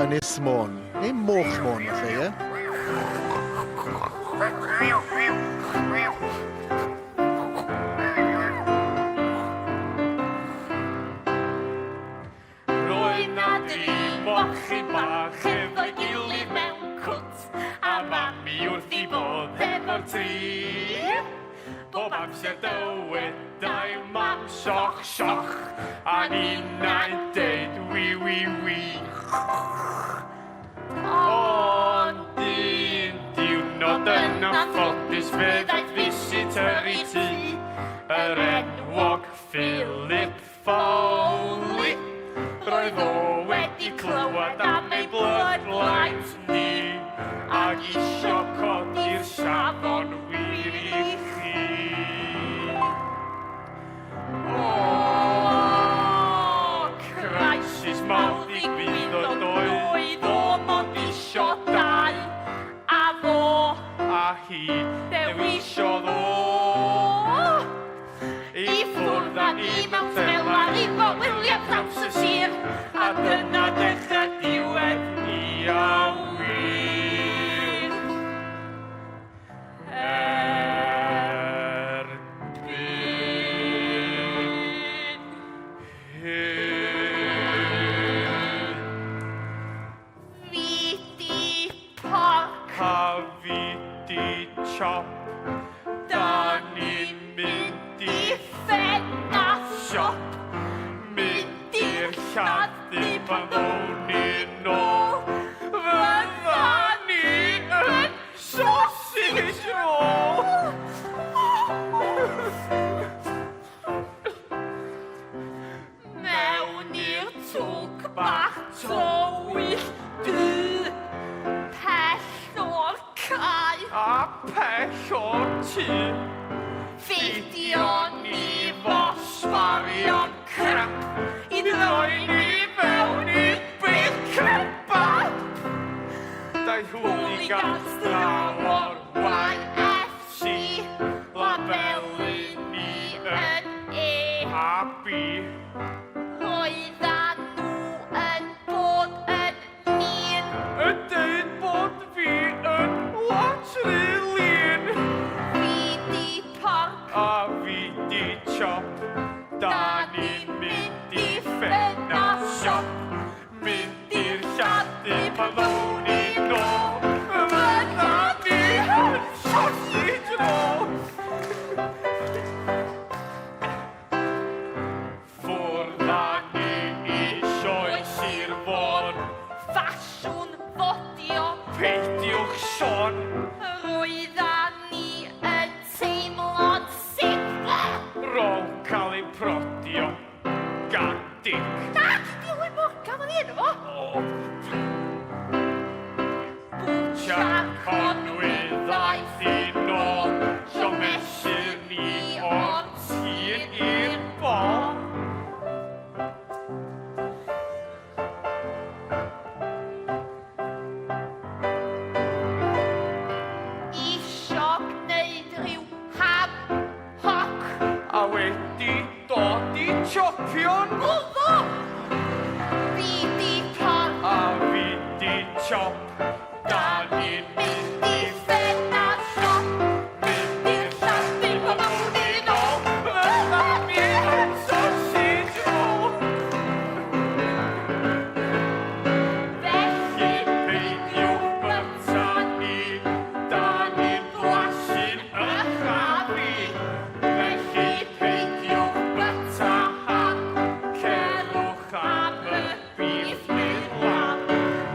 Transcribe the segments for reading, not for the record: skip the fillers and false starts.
Ynys Môn. Neu Moch Môn, falle, ie? Roedd 'na dri mochyn bach efo'i gilydd mewn cwt, a mami wrth 'i bodd efo'r tri. Bob amser dywedai mam sioch sioch, a ninnau'n deud wi wi wi. Ond un diwrnod yn anffodus fe ddaeth visitor i tŷ, yr enwog Philip Foley. Roedd o wedi clywed am ei bloodlines ni ac isio codi'r safon wir i chi. O, crisis mawr ddigwyddodd doedd o mond isio dau a fo a hi dewisiodd o. I ffwrdd â ni mewn trelar i fo William draws y sir, a dyna dechrau diwedd ia wir. Erbyn hyn. Fi di porc. A fi di chop. Da ni'n mynd i ffenast siop. Mynd i'r lladd-dy pan ddown ni nôl. Fydda ni yn sausage roll. Mewn i'r twc bach tywyll du, pell o'r cae. A pell o'r tŷ. Feidion ni fo sbarion crap i droi ni fewn i big kebab. Daeth hooligans draw o'r YFC, labelu ni yn E a B. Roeddan nhw yn bod yn mean. Yn deud bod fi yn lot rhy lean. Fi 'di porc. A fi 'di chop. Da ni'n mynd i ffenast siop. Mynd i'r lladd-dy pan ddown ni nôl. Fyddan ni yn sausage roll. Ffwrdd â ni i Sioe Sir Fôn. Ffasiwn fodio. Peidiwch sôn. Roeddan ni yn teimlo'n sick. Rôl cael ei prodio gan Dic. Na, Dilwyn Morgan oedd enw fo. O. Bwtsiar Conwy ddaeth i nôl, sio mesur ni o'r tîn i'r bol. Isio gneud rhyw ham hoc. A wedi dod i chopio'n Gwddw! Fi 'di porc. A fi 'di chop. Da ni'n mynd i ffenast siop. Mynd i'r lladd-dy pan ddown ni nôl. Fyddan ni yn sausage roll. Felly peidiwch byta ni. Da ni'n blasu'n ychan fi. Felly peidiwch byta ham. Cerwch am y bîff neu'r lamb.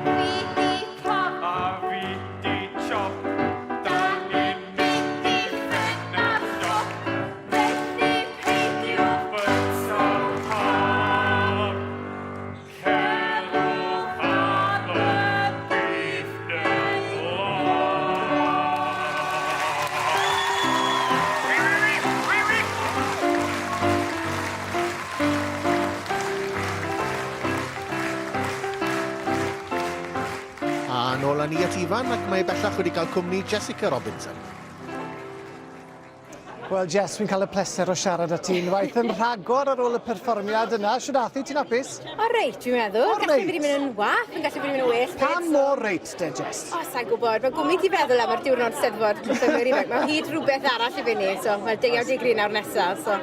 Fi 'di porc. A fi 'di chop. Da ni'n mynd i ffenast siop. Felly peidiwch byta ham. Cerwch am y bîff neu'r lamb. A nôl â ni at Ifan ac mae bellach wedi cael cwmni Jessica Robinson. Wel, Jess, fi'n cael y pleser o siarad â ti unwaith yn rhagor ar ôl y perfformiad yna. Shwd ath hi, ti'n hapus? O reit, dwi'n meddwl. O, Gallu reit. fi wedi mynd yn wath, yn gallu fi wedi mynd yn well. Pam mor reit de, Jess? O, sa'n gwybod. Mae gwmni ti feddwl am yr diwrnod Steddfod Llanfair ifanc. Mae hyd rhywbeth arall i fyny, so mae'r deuawd digri nawr nesaf, so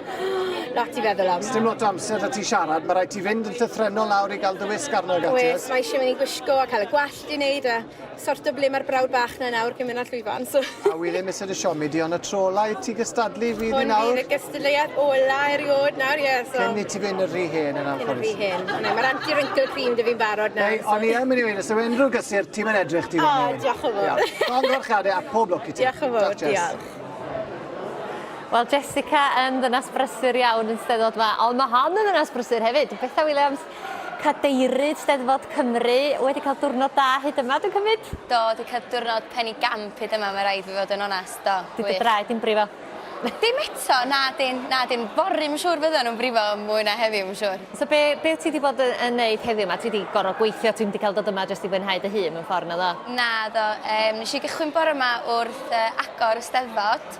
lot i feddwl am. Dim lot o amser 'da ti siarad, mae rhaid ti fynd yn llythrennol lawr i gael dy wisg arno ag ati. Oes, mae eisiau mynd i gwisgo a cael y gwallt i wneud a sorto ble mae'r brawd bach na nawr cyn mynd ar llwyfan. So. A wi ddim eisiau dy siomi di, ond y tro ola i ti gystadlu fydd i Hwn nawr. fydd y gystadleuaeth ola erioed nawr, ie. So. Cyn i ti fynd yn rhy hen yn Cyn yn anffodus. rhy hen. Na, Mae'r anti-wrinkle cream 'da fi'n barod nawr. Ei, o'n i yn mynd i weud, os yw unrhyw gysur, ti'n mynd edrych ti O, diolch yn fawr. Llongyfarchiadau a pob lwc i ti. Diolch yn fawr, Diolch, Jess. diolch. Wel, Jessica yn ddynas brysur iawn yn Steddfod 'ma, ond mae hon yn ddynas brysur hefyd. Betha Williams, cadeirydd Steddfod Cymru, wedi cael diwrnod da hyd yma, dwi'n cymryd? Do, 'di cael diwrnod penigamp hyd yma, mae rhaid fi fod yn onest, do. Di dy draed di'n brifo? Dim eto, na dim, na dim. Fory, mae'n siŵr fyddan nhw'n brifo mwy na heddiw, mae'n siŵr. So be, be ti wedi bod yn, yn neud heddiw yma? Ti wedi gorfod gweithio, ti'n wedi cael dod yma jyst i fwynhau dy hun mewn ffordd na ddo? Na, do. Nes i gychwyn bore yma wrth agor y Steddfod.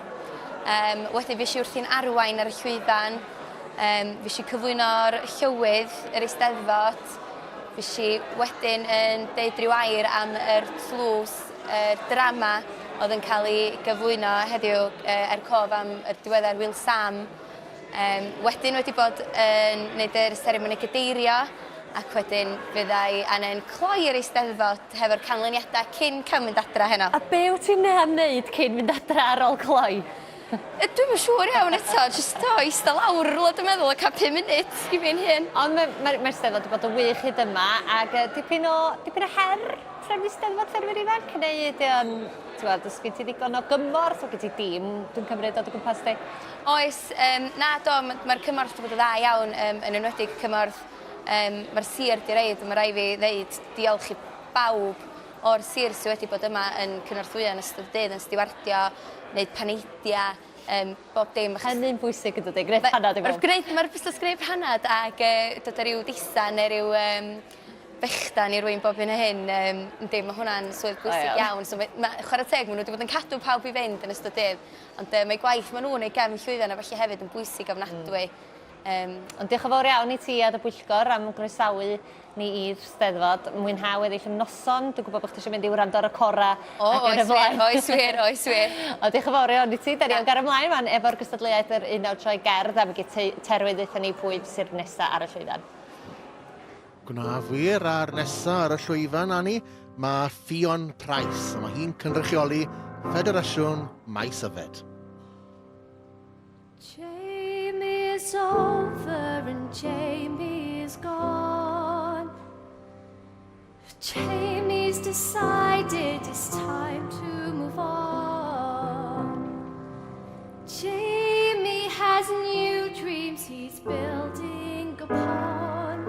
Wedyn fues i wrthi'n arwain ar y llwyfan. Fues i cyflwyno'r llywydd yr Eisteddfod. Fues i wedyn yn deud rhyw air am yr tlws, yr drama oedd yn cael ei gyflwyno heddiw er cof am yr diweddar Wil Sam. Wedyn wedi bod yn wneud yr seremoni gadeirio ac wedyn fydda i angen cloi yr Eisteddfod hefo'r canlyniadau cyn cael mynd adra heno. A be wyt ti'n am wneud cyn mynd adra ar ôl cloi? Dwi'm yn siŵr iawn eto, jyst o, eista lawr rhywle dwi'n meddwl a cael 5 munud i fi'n hun. Ond mae'r mae, mae Steddfod wedi bod yn wych hyd yma ac dipyn o, dipyn o her trefnu Steddfod Ffermwyr Ifanc neu ydy o'n, ti'n gweld, oes gen ti ddigon o gymorth, o gen ti dîm, dwi'n cymryd o dy gwmpas di? Oes, na do, mae'r cymorth wedi bod yn dda iawn, yn enwedig cymorth mae'r sir 'di roid, a mae rhaid fi ddeud diolch i bawb o'r sir sydd wedi bod yma yn cynorthwyo yn ystod y dydd, yn stiwardio, wneud paneidiau, bob dim. Achos... Hynny'n bwysig yn dydy, gwneud panad i bawb. Gwneud, mae'r busnes gwneud panad ac dod â rhyw disan neu rhyw fechdan i rywun bob hyn a hyn, yndi, mae hwnna'n swydd bwysig iawn. So, mae, ma, chwarae teg, maen nhw wedi bod yn cadw pawb i fynd yn ystod dydd, ond mae gwaith maen nhw'n ei gefn llwyfan a felly hefyd yn bwysig ofnadwy. Ond diolch yn fawr iawn i ti a dy bwyllgor am groesawu ni i'r Steddfod. Mwynhau weddill y noson. Dwi'n gwybod bod chdi eisiau mynd i wrando ar y cora. O, oes wir, oes wir, oes wir. Ond diolch yn fawr iawn i ti. Da ni am gario ymlaen wan efo'r gystadleuaeth yr unawd sioe gerdd a mi geith Terwyn ddeutha ni pwy sydd nesa ar y llwyfan. Gwnaf wir, a'r nesa ar y llwyfan, Ani, mae Ffion Price, a mae hi'n cynrychioli Ffederasiwn Maes Yfed. Jamie's over and Jamie's gone. Jamie's decided it's time to move on. Jamie has new dreams he's building upon.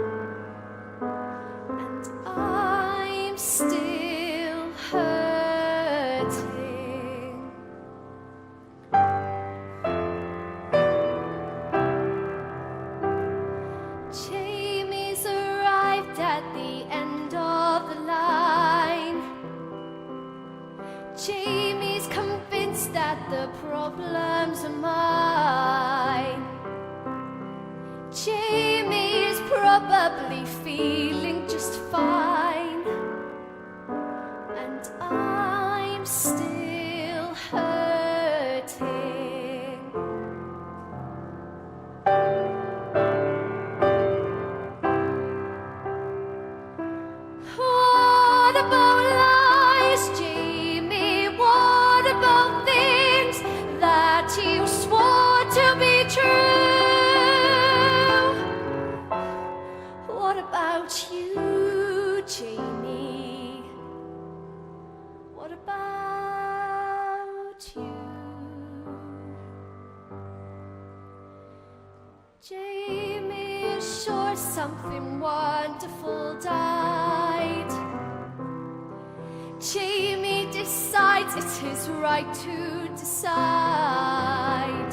And I'm still hurting. Jamie's arrived at the end of the line. Jamie's convinced that the problems are mine. Jamie's probably feeling just fine. And I'm still hurting. What about lies, Jamie? What about things that you swore to be true? What about you, Jamie? What about you? Jamie is sure something wonderful died. Jamie decides it's his right to decide.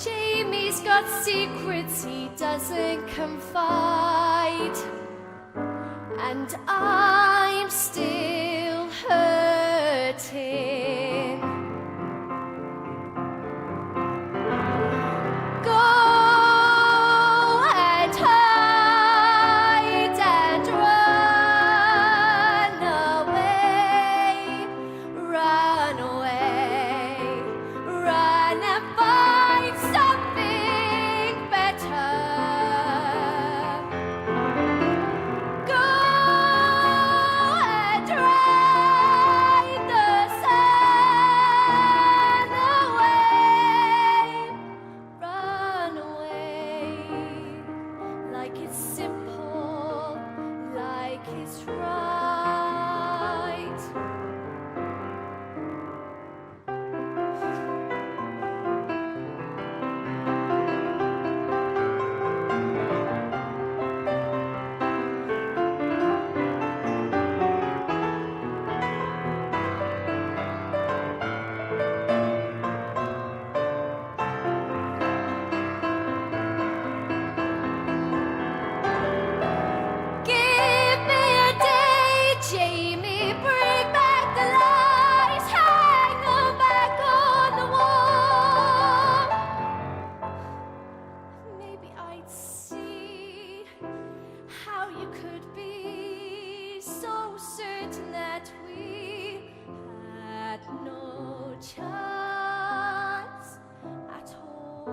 Jamie's got secrets he doesn't confide. And I'm still hurting. it's right. Give me a day, Jamie, bring back the lies, hang 'em back on the wall. Maybe I'd see how you could be so certain that we had no chance at all.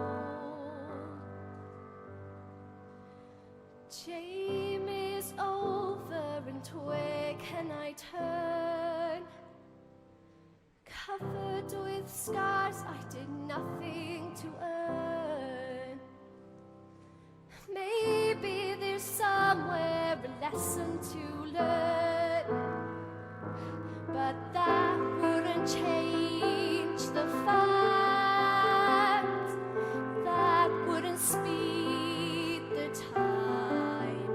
Jamie's over and where can I turn? Covered with scars I did nothing to earn. Maybe there's somewhere a lesson to learn, but that wouldn't change the fact. That wouldn't speed the time.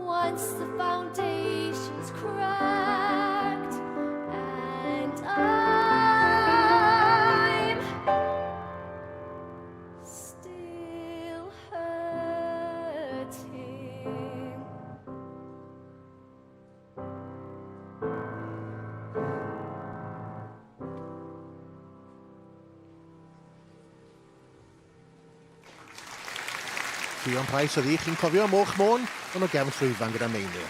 Once the foundation's cracked, and I'm still hurting. Ffion Price oedd hi, chi'n cofio Moch Môn? Yn o gefn llwyfan gyda Meinir.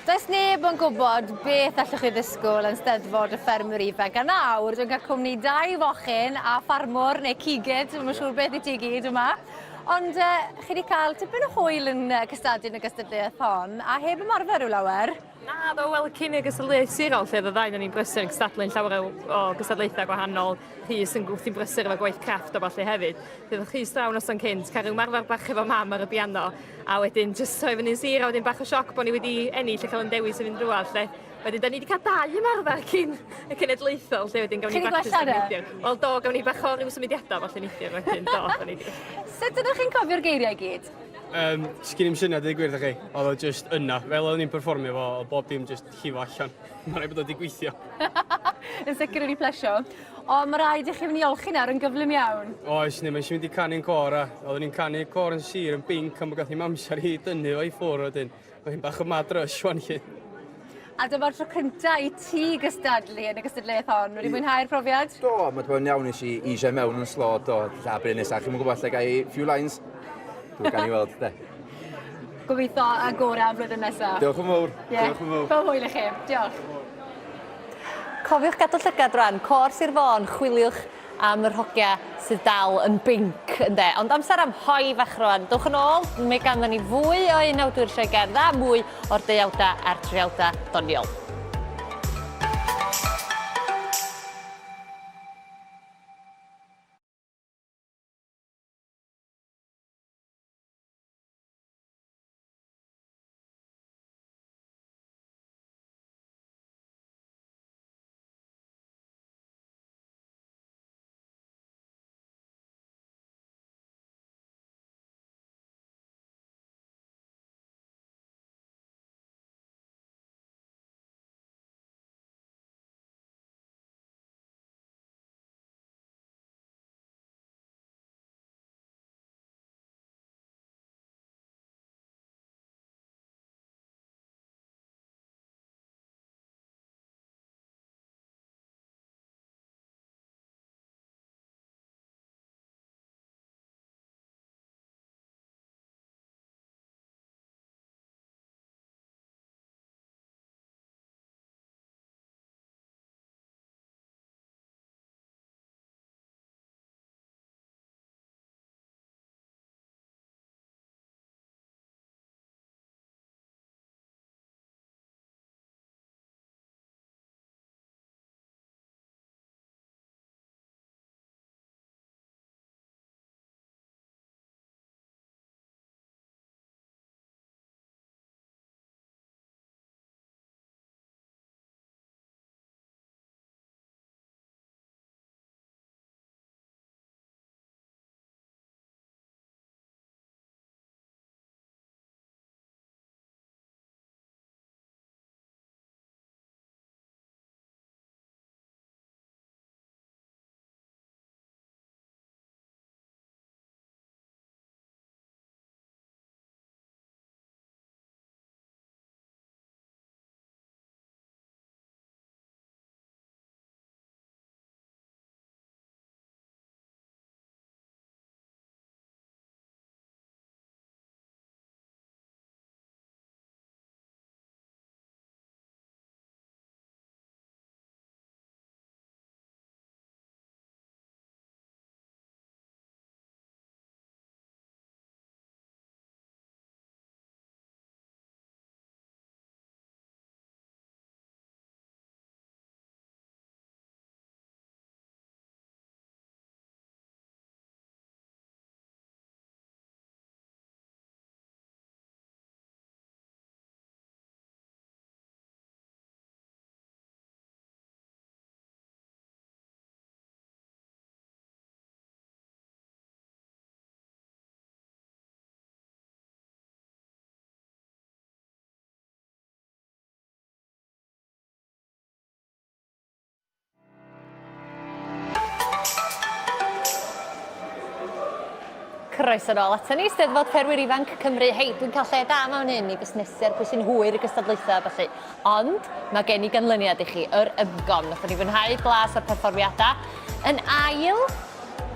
Does neb yn gwybod beth allwch chi ddisgwyl yn Steddfod y Ffermwyr Ifanc. A nawr dwi'n cael cwmni dau fochyn a ffarmwr neu cigyd, dwi'm yn siŵr beth i ti gyd yma. Ond uh, chi wedi cael tipyn o hwyl yn uh, cystadlu yn y gystadleuaeth hon, a heb ymarfer rhyw lawer. Na, ddo, wel, cyn y gystadleuaeth sirol, lle oedd y ddau o'n ni'n brysur yn cystadlu'n llawer o, o gystadlaethau gwahanol, Rhys yn wrthi'n brysur efo gwaith crefft a ballu hefyd. Fe oedd Rhys draw noson cynt, cael rhyw marfer bach efo mam ar y piano, a wedyn jyst troi fyny'n sir, a wedyn bach o sioc bod ni wedi ennill a cael yn dewis i fynd drwadd, lle. Wedyn, da ni wedi cael dau ymarfer cyn y cenedlaethol, lle wedyn gawn ni bach o symudiad. Wel, do, gawn ni bach o ryw symudiadau falle neithiwr wedyn, do, da ni wedi. Sut ydych chi'n cofio'r geiriau i gyd? Um, sgyn i'm syniad i gwir chi, oedd o just yna. Fel o'n i'n perfformio fo, oedd bob dim just llifo allan. Mae'n rhaid bod o wedi gweithio. Yn sicr wedi plesio. Ond mae rhaid i chi fynd i olchi nawr yn gyflym iawn. Oes, ni, mae eisiau mynd i canu'n côr a oedden ni'n canu côr yn sir yn binc am bod gath ni'm amser i dynnu fo i ffwrdd wedyn. Mae hi'n bach o mad rush wan 'lly. A dyma'r tro cynta i ti gystadlu yn y gystadleuaeth hon. Wedi mwynhau'r profiad? Do, mae wedi bod yn iawn nes i easio mewn yn slo, do, lla bryd nesaf, chi'm yn gwybod lle gai few lines. Dwi'n gawn ni weld, de. Gobeithio y gorau am flwyddyn nesaf. Diolch yn fawr. Yeah. Diolch yn fawr. Pob hwyl i chi. Diolch. Cofiwch gadw llygad rwan, Côr Sir Fôn, chwiliwch am yr hogia sydd dal yn binc, ynde. Ond amser am hoi fach rwan. Dowch yn ôl, mae ganddon ni fwy o unawdwyr Sioe Gerdd a mwy o'r deuawdau a'r triawdau doniol. Croeso nôl aton ni, Steddfod Ffermwyr Ifanc Cymru. Hei, dwi'n cael lle da mewn hyn i busnesu ar pwy sy'n hwyr i gystadlaethau a ballu. Ond mae gen i ganlyniad i chi, yr ymgom. Nathon ni fwynhau blas o'r perfformiadau. Yn ail,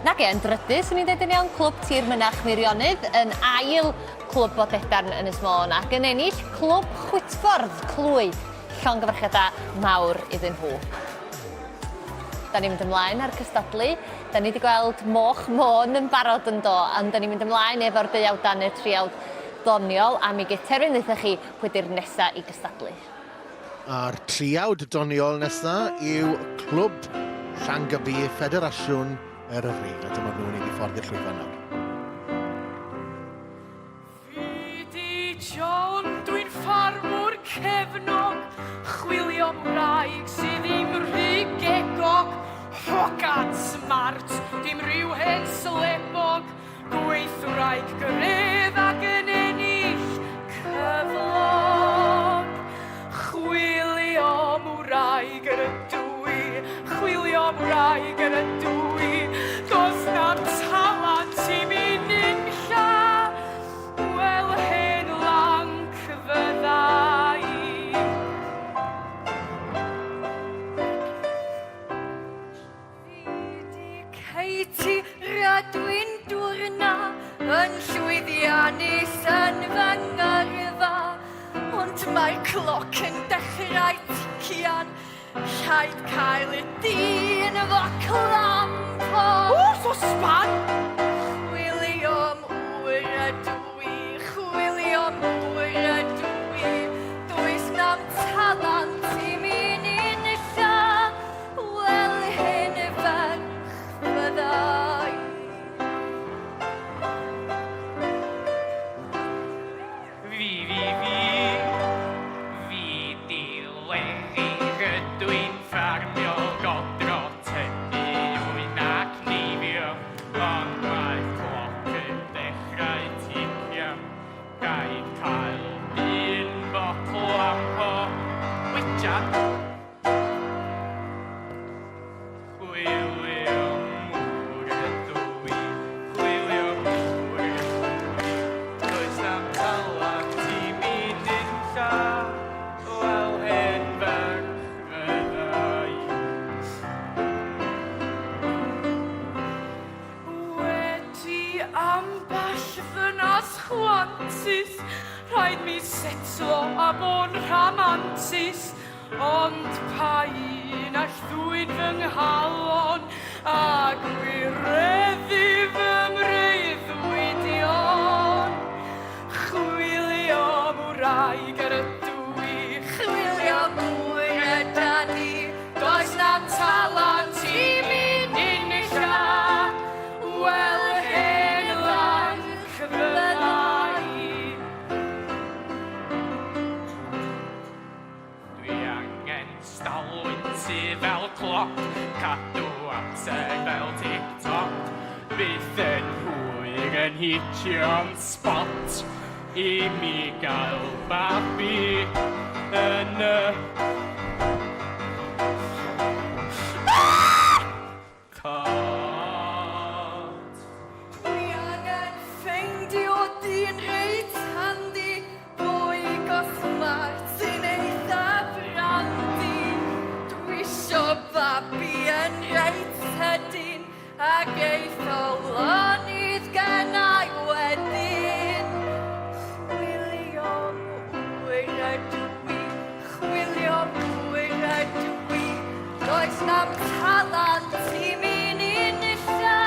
nage, yn drydydd, swn i'n dweud yn iawn, Clwb Tir Mynach Meirionnydd. Yn ail, Clwb Bodedarn Ynys Môn. Ac yn ennill, Clwb Chwitffordd Clwyd. Llongyfarchiadau mawr iddyn nhw. Da ni'n mynd ymlaen â'r cystadlu. Da ni wedi gweld moch Môn yn barod yn do, ond da ni'n mynd ymlaen efo'r deuawdau neu'r triawd doniol, a mi geith Terwyn ddeutha chi pwy di'r nesa i gystadlu. A'r triawd doniol nesa yw Clwb Llangybi Ffederasiwn Eryri, a dyma nhw'n ei ffordd i'r llwyfan nawr. Fi 'di John, dwi'n ffarmwr cefnog, chwilio am wraig sydd ddim rhy gegog, hogan smart, dim rhyw hen slebog, gweithwraig gryf ac yn ennill cyflog. Chwilio am wraig yr ydw i, chwilio am wraig yr ydw i, does na'm talant i mi nunlla, wel hen lanc fydda i. Fi 'di Katie, rydw i'n dwrna yn llwyddiannus yn fy ngyrfa. Ond mae'r cloc yn dechrau tician, rhaid cael y dyn efo clampo. O, sosban! Chwilio am ŵr ydw i, chwilio am ŵr ydw i, does na'm talant i mi'n unlla. Wel, hen ferch fydda i. Fi, fi, fi, fi 'di Leri, rydw i'n ffarmio, godro, tynnu ŵyn ac neifio, ond mae'r cloc yn dechrau ticio. Rhaid cael un botl am po witcha. Chwilio mwr ydw i, chwilio mwr ydw i. Does na'm talant i mi nunlla, wel hen ferch fydda i. Wedi ambell ddynas chwantus, rhaid mi setlo a bo'n rhamantus. Ond pa un all ddwyn fy nghalon a gwireddu fy mreuddwydion? Chwilio am wraig yr ydw i, Chwilio am ŵr ydan ni, does na'm talant i mi nunlla, wel hen lanc fydda i. Dwi angen stalwyn sy fel cloc, cadw amser fel tic-toc. Byth yn hwyr yn hitio'n spot i mi gael babi yn y cot. Dwi angen ffeindio dyn reit handi, boi go smart sy'n eitha brandi. Dwi isio babi yn reit sydyn, ac eith o lonydd gennai wedyn. Chwilio am ŵr ydw i, chwilio am ŵr ydw i, Does na'm talant i mi'n unlla,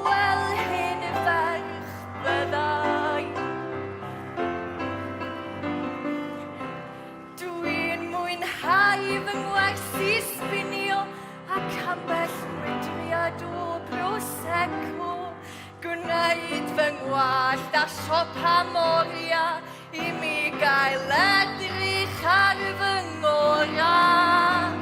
wel hen ferch fydda i. Dwi'n mwynhau fy ngwersi sbinio ac ambell mwydriad o Prosecco. Gwneud fy ngwallt a siopa moria I mi gael edrych ar fy ngorau.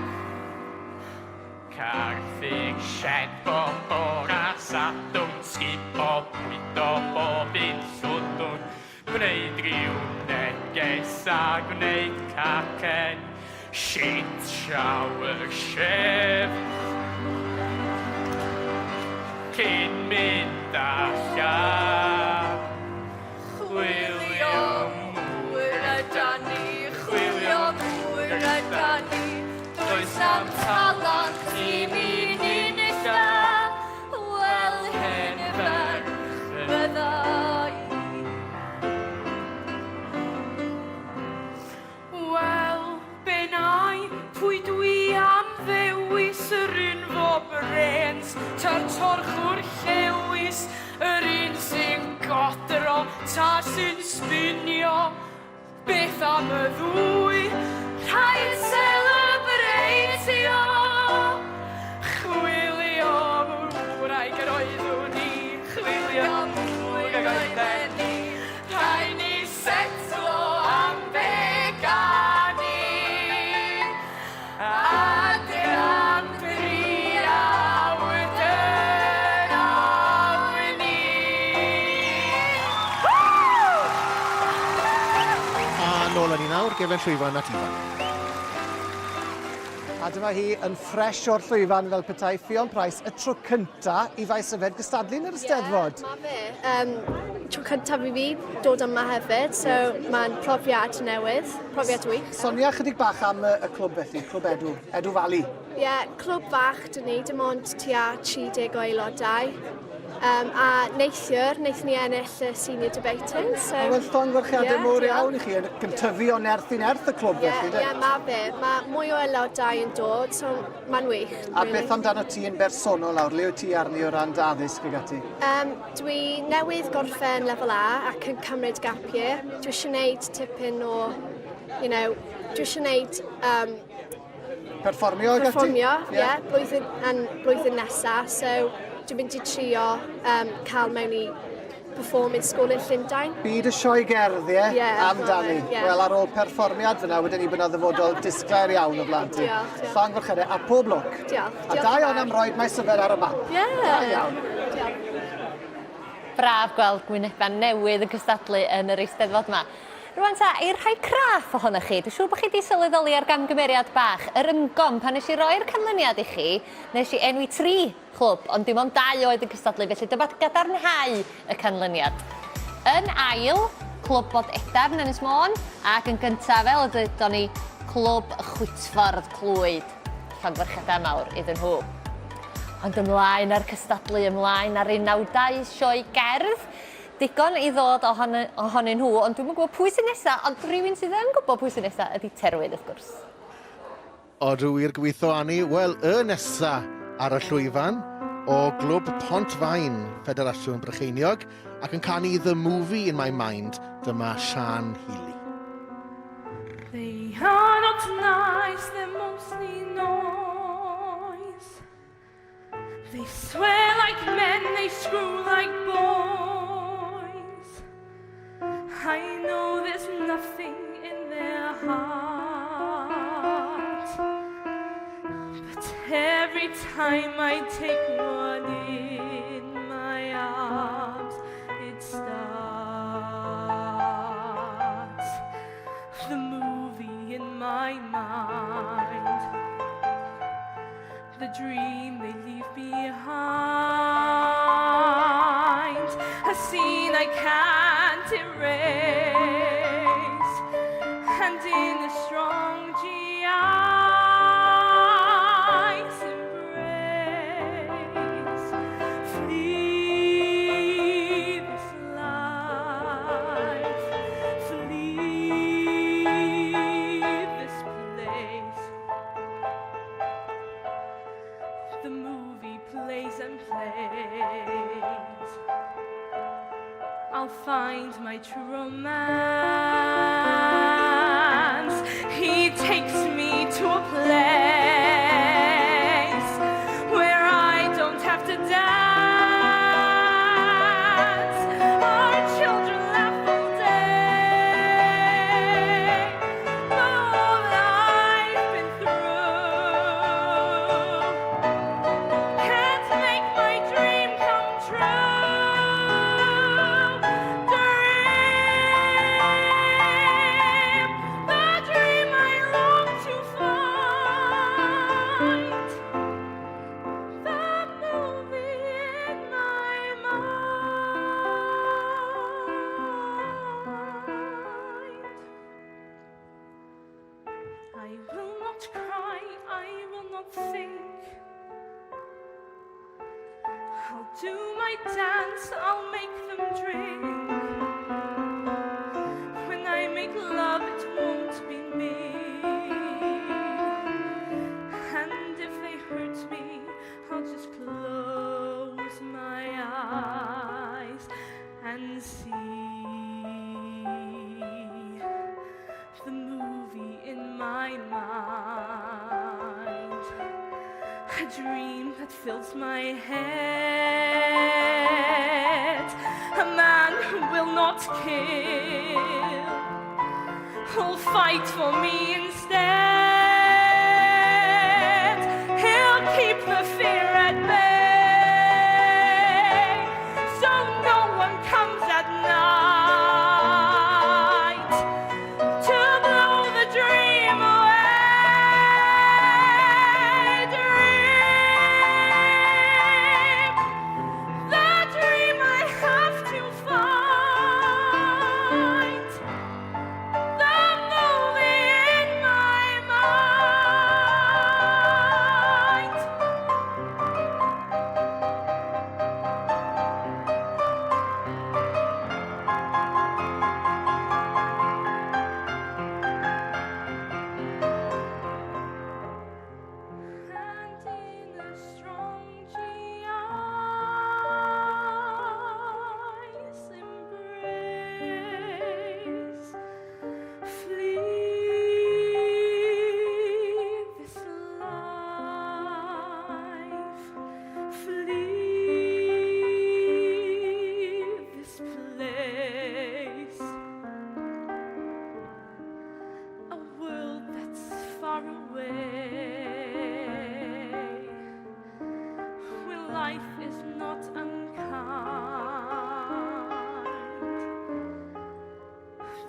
Carthig shed bob bora Sadwrn, sgubo, bwydo bob un llwdwrn, gwneud rhyw neges a gwneud cacen, shit shower shave. Cyn mynd. mynd allan. Chwilio mwy ydan ni, chwilio mwy ydan ni, does na'm talent i mi nunlla, wel hen ferch fydda i. Wel, be nai, pwy dwi am ddewis yr un fo brêns, ta'r torchwr llewis, yr un sy'n godro, ta sy'n sbinio, beth am y ddwy, rhaid celebreitio, chwilio am wraig yr oeddwn i, chwilio am wraig oedden ni, rhaid ni setlo am beganu a dim triawd yn awn ni. A nôl â ni nawr, gefen llwyfan at Ifan. A dyma hi yn ffresh o'r llwyfan fel petai Ffion Price y tro cynta i Faes Yfed gystadlu yn yr Eisteddfod. Ie, ma fe. Um, tro cyntaf i fi dod yma hefyd, so mae'n profiad newydd, profiad wych. Sonia chydig bach am y, y clwb felly, Clwb Edw, Edw Valley. Ie, yeah, clwb bach dyn ni, dim ond tua 30 o aelodau. Um, a neithiwr, wnaethon ni ennill y senior debating. So, Wel, llongyfarchiadau yeah, mowr iawn i chi, yn tyfu o nerth i nerth y clwb yeah, felly. Ie, yeah, mae fe. Mae mwy o aelodau yn dod, so mae'n wych. A really. beth amdano ti yn bersonol nawr? Le wyt ti arni o ran dy addysg ag ati? Um, dwi newydd gorffen lefel A ac yn cymryd gap year. Dwi eisiau gwneud tipyn o, you know, dwi eisiau gwneud um, Perfformio ag ati? Perfformio, ie, yeah. blwyddyn, yn blwyddyn nesa, so dwi'n mynd i trio um, cael mewn i performing school yn Llundain. Byd y sioe gerdd, ie? Yeah, Amdani. Yeah. Wel, ar ôl perfformiad fyna, wedyn ni bod yna ddyfodol disglair iawn o flaen ti. Diolch, diolch. Llongyfarchiadau, a pob lwc. Diolch. A da iawn am roid Maes Yfed ar y map. Ie. Da iawn. Diolch. Braf gweld gwynebau newydd yn cystadlu yn yr Eisteddfod 'ma. Rwan ta, i'r rhai craff ohonoch chi, dwi'n siŵr bod chi 'di sylweddoli ar gamgymeriad bach. Yr ymgom, pan nes i roi'r canlyniad i chi, nes i enwi tri chlwb, ond dim ond dau oedd yn cystadlu, felly dyma gadarnhau y canlyniad. Yn ail, Clwb Bod Edarn, Ynys Môn, ac yn gyntaf, fel y dwedon ni, Clwb Chwitffordd Clwyd. Llongyfarchiadau mawr iddyn nhw. Ond ymlaen â'r cystadlu, ymlaen â'r unawdau sioe gerdd. Digon i ddod ohon ohonyn nhw, ond dwi'm yn gwybod pwy sy'n nesa, ond rhywun sydd yn gwybod pwy sy'n nesa ydy Terwyn, wrth gwrs. Odw wir gobeithio Ani, wel y nesa ar y llwyfan o glwb Pont-faen, Ffederasiwn Brycheiniog, ac yn canu The Movie in My Mind, dyma Sian Healy. They are not nice, they're mostly noise. They swear like men, they screw like boys. I know there's nothing in their heart. But every time I take one in my arms, it starts the movie in my mind. The dream they leave behind, a scene I can't erase, and in a strong GI's embrace, flee this life, flee this place. The movie plays and plays. I'll find my true romance. He takes me to a place where I don't have to dance. Our children laugh all day. But all that I've been through can't make my dream come true. Do my dance, I'll make them drink. When I make love, it won't be me. And if they hurt me, I'll just close my eyes and see the movie in my mind. A dream that fills my head. A man who will not kill, who'll fight for me instead. He'll keep the fear at bay, so no one comes at night to blow the dream away. Dream the dream I have to find. The movie in my mind. And in a strong GI's embrace, flee this life, flee this place. A world that's far away, where life is not unkind.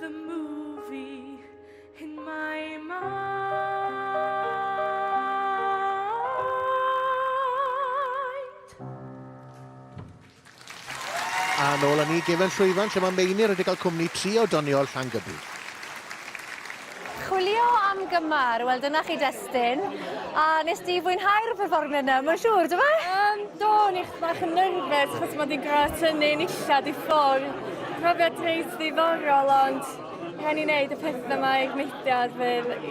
The movie in my mind. A nôl â ni i gefen llwyfan lle mae Meinir wedi cael cwmni tri o doniol Llangybi. Chwilio am gymar, wel dyna chi destun. A nes di fwynhau'r perfformiad 'na, mae'n siŵr, do fe? Um, do, o'n i bach yn nerfus achos mod i'n gorfod tynnu'n illad i ffwrdd. Profiad reit ddiddorol, ond rhaid ni wneud y pethau yma i'r mudiad fel i...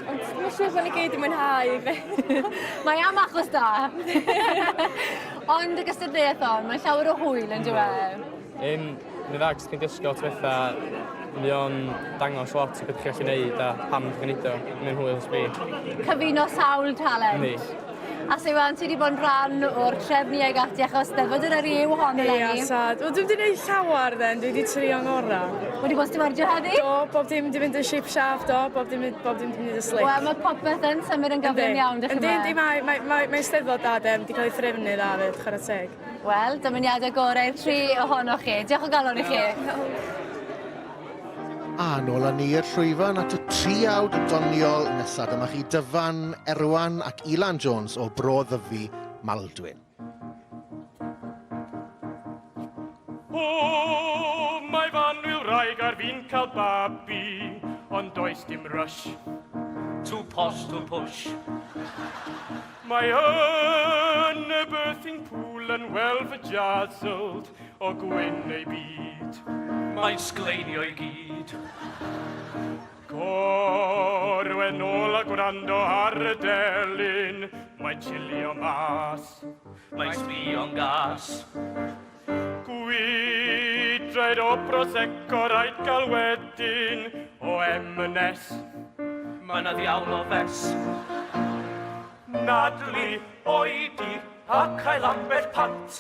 Ond mae'n siŵr bod ni gyd yn mwynhau. Mae am achos da. Ond y gystadleuaeth hon, mae'n llawer o hwyl yn dyw e? Yym, mae'n dda 'cos chi'n dysgu lot o betha, mae o'n dangos lot o beth chi'n gallu neud a pam chi'n neud o. Mae'n hwyl sbri. Cyfuno sawl talent. Yndi. A Siwan, ti wedi bod yn rhan o'r trefnu ag ati achos Steddfod yr Eryri yw hon eleni. Ia, sad. Wel, dwi'm 'di neud llawar then, dwi 'di trio ngora. Wedi bod yn stiwardio heddi? Do, bob dim 'di mynd yn ship shape, do, bob dim bob dim 'di mynd yn slick. Wel, mae popeth yn symud yn gyflym iawn, dych chi'n Yndi, yndi, mae, mae, mae, mae Steddfod da, de, 'di cael ei threfnu dda 'fyd, chwarae teg. Wel, dymuniadau gorau i'r tri ohonoch chi. Diolch o galon i chi. A nôl â ni i'r llwyfan at y triawd doniol nesaf. Dyma chi Dyfan, Erwan ac Elan Jones o Bro Ddyfi, Maldwyn. O, mae f'annwyl wraig ar fin cael babi, ond does dim rush. Too posh to push. Mae yn y birthing pool yn well vajazzled o gwyn ei byd. Mae'n sgleinio i gyd. Gorwedd nôl a gwrando ar y delyn, mae'n chilio mas. Mae'n sbio'n gas. Gwydraid o Prosecco rhaid gael wedyn o M&S. Mae 'na ddiawl o fes. Nadlu, oedi a cael ambell pant.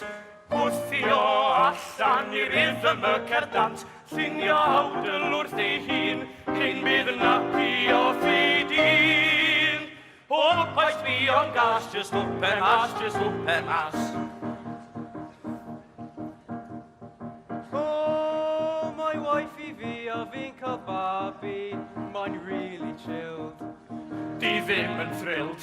Gwthio allan i rhythm y cerdant. Llunio awdl wrth ei hun cyn bydd napio ffidin. O, paid sbio'n gas, jyst swper mas, jyst swper mas. O, mae wife i fi a fi'n cael babi, mae'n really chilled. Di ddim yn thrilled.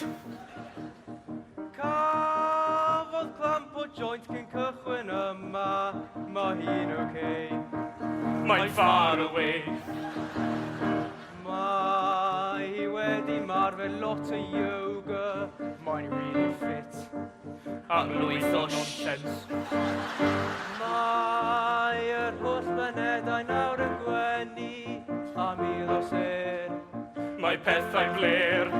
Cafodd clamp o joint cyn cychwyn yma, mae hi'n okay. Mae'n far away. Mae hi wedi marfer lot o yoga, mae'n really fit. Am lwyth o nonsens. Mae yr holl blanedau nawr yn gwenu a mil o sêr. Mae pethau'n flêr.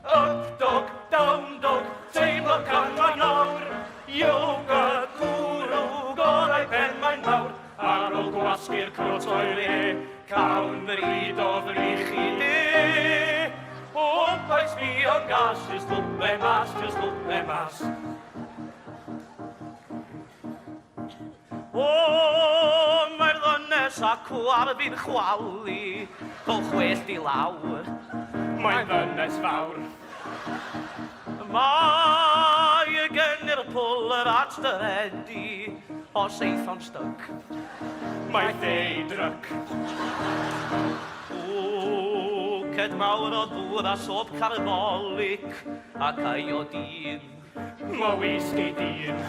Up dog, down dog, teimlo canwain awr. Yoga, cwrw, gorau pen mae'n fawr. Ar ôl gwasgu'r crwt o'i le, cawn bryd o frych i de. O, paid sbio'n gas, jyst lwpe mas, jyst lwpe mas. O, mae'r ddynes acw ar fin chwalu, rhowch wellt i lawr. Mae'n ddynes fawr. Mae gen i'r pwl yr at dy ready, os eith o'n styc. Mae lle i dryc. Bwced mawr o ddŵr a sôp carbolic ac iodine. Mae wisgi dyn.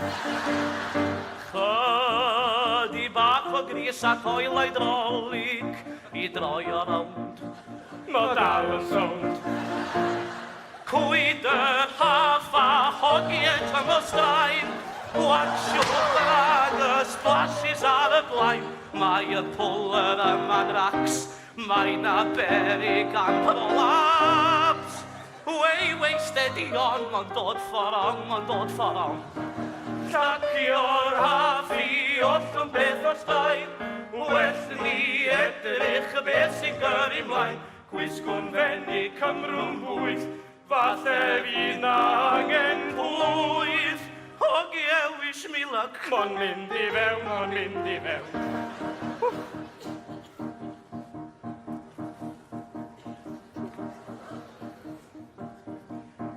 Chydig bach o gris ac oil hydraulic i droi o rownd. Mae dal yn sownd. Cwyd yr haf a hogiau tymor straen, Gwatsiwch rhag y splashes ar y blaen. Mae y pwler yma'n racs, mae 'na beryg am prolaps. Wei wei steady on, mae'n dod ffor on, mae'n dod ffor on. Llacio'r haf i ollwng peth o'r staen, well ni edrych y beth sy'n gyrru mlaen. Gwisgwn fenig Cymru'n bwyll, falle fydd 'na angen pwyll. Hogie, wish me luck. Mo'n mynd i fewn, mo'n mynd i fewn.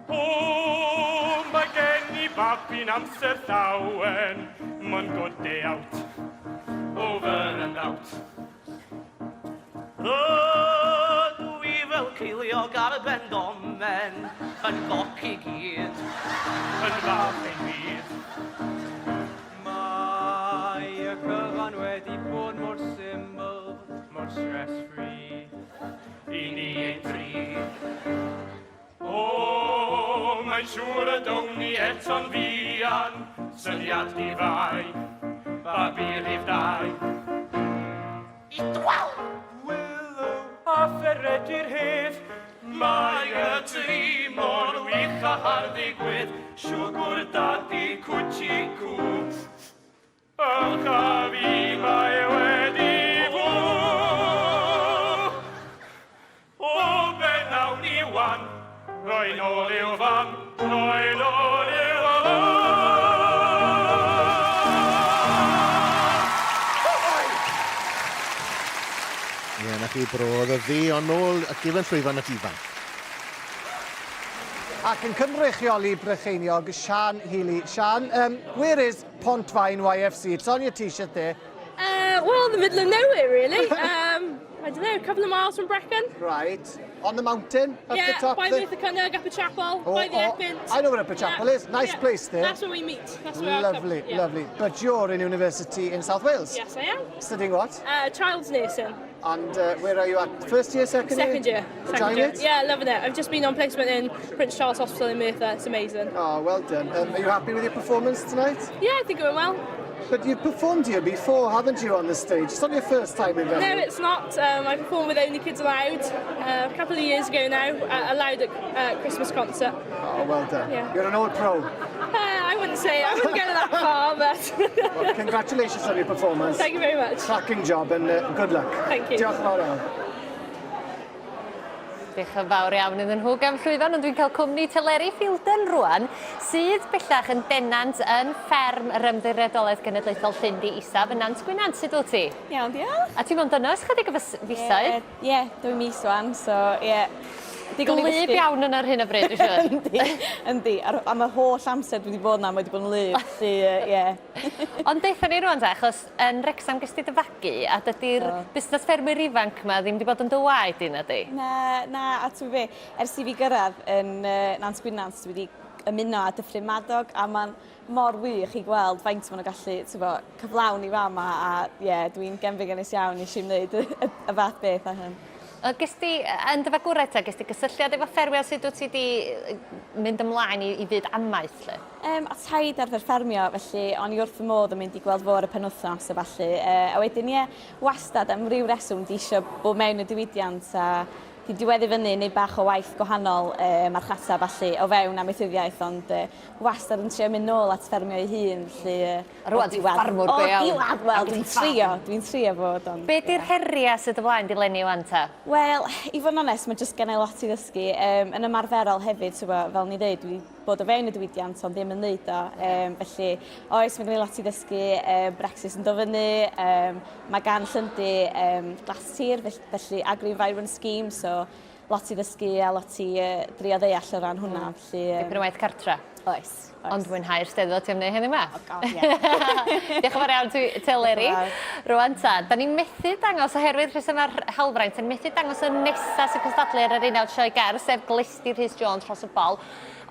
O, mae gen i babi'n amser llawen, mae'n good day out, over and out. Rydw i fel ceiliog ar ben domen, yn goc i gyd. Yn fath ein byd. Mae y cyfan wedi bod mor syml, mor stress-free. I ni ein tri. O, mae'n siŵr y down ni eto'n fuan, syniad di-fai, babi rhif dau. Idwal! Willow a Pheredur Hedd, mae y tri mor wych a hardd eu gwedd, siwgwr dadi cwtshi cw. Ylcha fi mae wedi fw. O, be nawn ni wan? Roi nôl i'w fam, roi nôl i'w fam. Ie, na chi bro, oedd y ddi ond nôl at gefn llwyfan at Ifan. Ac yn cynrychioli Brycheiniog, Sian Healy. Sian, um, where is Pontfaen YFC? It's on your t-shirt there. Uh, well, the middle of nowhere, really. Um, I don't know, a couple of miles from Brecon. Right. On the mountain, up yeah, the top by there? Merthyr Cynog, Upper Chapel, Oh, by the oh, Epynt. I know where Upper Chapel Yeah, is. Nice yeah. place there. That's where we meet. That's where our club- Lovely, yeah. lovely. But you're in university in South Wales? Yes, I am. Studying what? Uh, child's nursing. And uh, where are you at? First year, second year? Second year. Second Enjoying year. it? Yeah, loving it. I've just been on placement in Prince Charles Hospital in Merthyr. It's amazing. Oh, well done. Um, are you happy with your performance tonight? Yeah, I think it went well. But you've performed here before, haven't you, on the stage? It's not your first time in Venue. No, it's not. Um, I performed with Only Kids Aloud uh, a couple of years ago now, at Aloud at uh, Christmas concert. Oh, well done. Yeah. You're an old pro. Uh, I wouldn't say, I wouldn't go that far, but Well, congratulations on your performance. thank you very much. Cracking job and uh, good luck. Thank you. Diolch yn fawr iawn. Diolch yn fawr iawn iddyn nhw gan llwyfan, ond dwi'n cael cwmni Teleri Fielden rwan, sydd bellach yn denant yn fferm yr Ymddiriedolaeth Genedlaethol Llyndy Isaf yn Nant Gwynant. Sut wyt ti? Iawn, diolch. A ti'n mynd yno ers chydig o fisoedd? Ie, yeah, dwy mis wan, so ie. Yeah. Digon i Gwlyb ddysgu. iawn yna ar hyn o bryd, dwi'n siŵr. Yndi, yndi. Ar, am y holl amser dwi wedi bod yna, mae wedi bod yn wlyb, felly ie. Yeah. Ond deutha ni rwan ta, achos yn Wrecsam ges ti dy fagu, a dydy'r Do. busnes ffermwyr ifanc 'ma ddim 'di bod yn dy waed di, nadi? Na, na, a ti'n be, ers i fi gyrraedd yn uh, Nant Gwynant, dwi wedi ymuno â Dyffryn Madog, a mae'n mor wych i gweld faint maen nhw'n gallu ti'n bo, cyflawn i fama, a ie, yeah, dwi'n genfigennus iawn nes i wneud y, y, y fath beth â hyn. Yy, Ges di, yn dy fagwraeth ta, ges di gysylltiad efo ffermio, sut wyt ti 'di yy mynd ymlaen i, i fyd amaeth, lle? Um, a taid arfer ffermio, felly o'n i wrth fy modd yn mynd i gweld fo ar y penwythnos a ballu. Uh, a wedyn, ie, wastad am ryw reswm di eisiau bod mewn y diwydiant a di diweddu fyny neu bach o waith gwahanol uh, marchnata a ballu o fewn amaethyddiaeth, ond uh, wastad yn trio mynd nôl at ffermio ei hun, felly... Uh, Rwan ti'n ffarmwr go iawn. O diwadd, wel dwi'n trio, dwi'n trio fod ond... Be di'r heriau sydd dy flaen di leni wan ta? Wel, i fod yn onest, mae jyst gennau lot i ddysgu. Um, yn ymarferol hefyd, tywa, fel ni ddeud, dwi bod o fewn y diwydiant ond ddim yn neud o. Um, felly, oes, mae gen i lot i ddysgu. Um, Brexit yn dod fyny, um, mae gan Llyndi um, glastir, felly Agri-Environment Scheme, so lot i ddysgu a lot i uh, drio ddeall o ran hwnna. Mm. Felly, um... Dipyn o waith cartra. Oes, oes. Ond mwynhau'r steddfod ti am wneud heddiw 'ma. Oh god, ie. Diolch yn fawr iawn ti Teleri. Rwan ta, da ni'n methu dangos oherwydd rhesymau'r hawlfraint, da ni'n methu dangos y nesa sy'n cystadlu ar yr unawd sioe gerdd, sef Glesty Rhys Jones Rhos y Bol.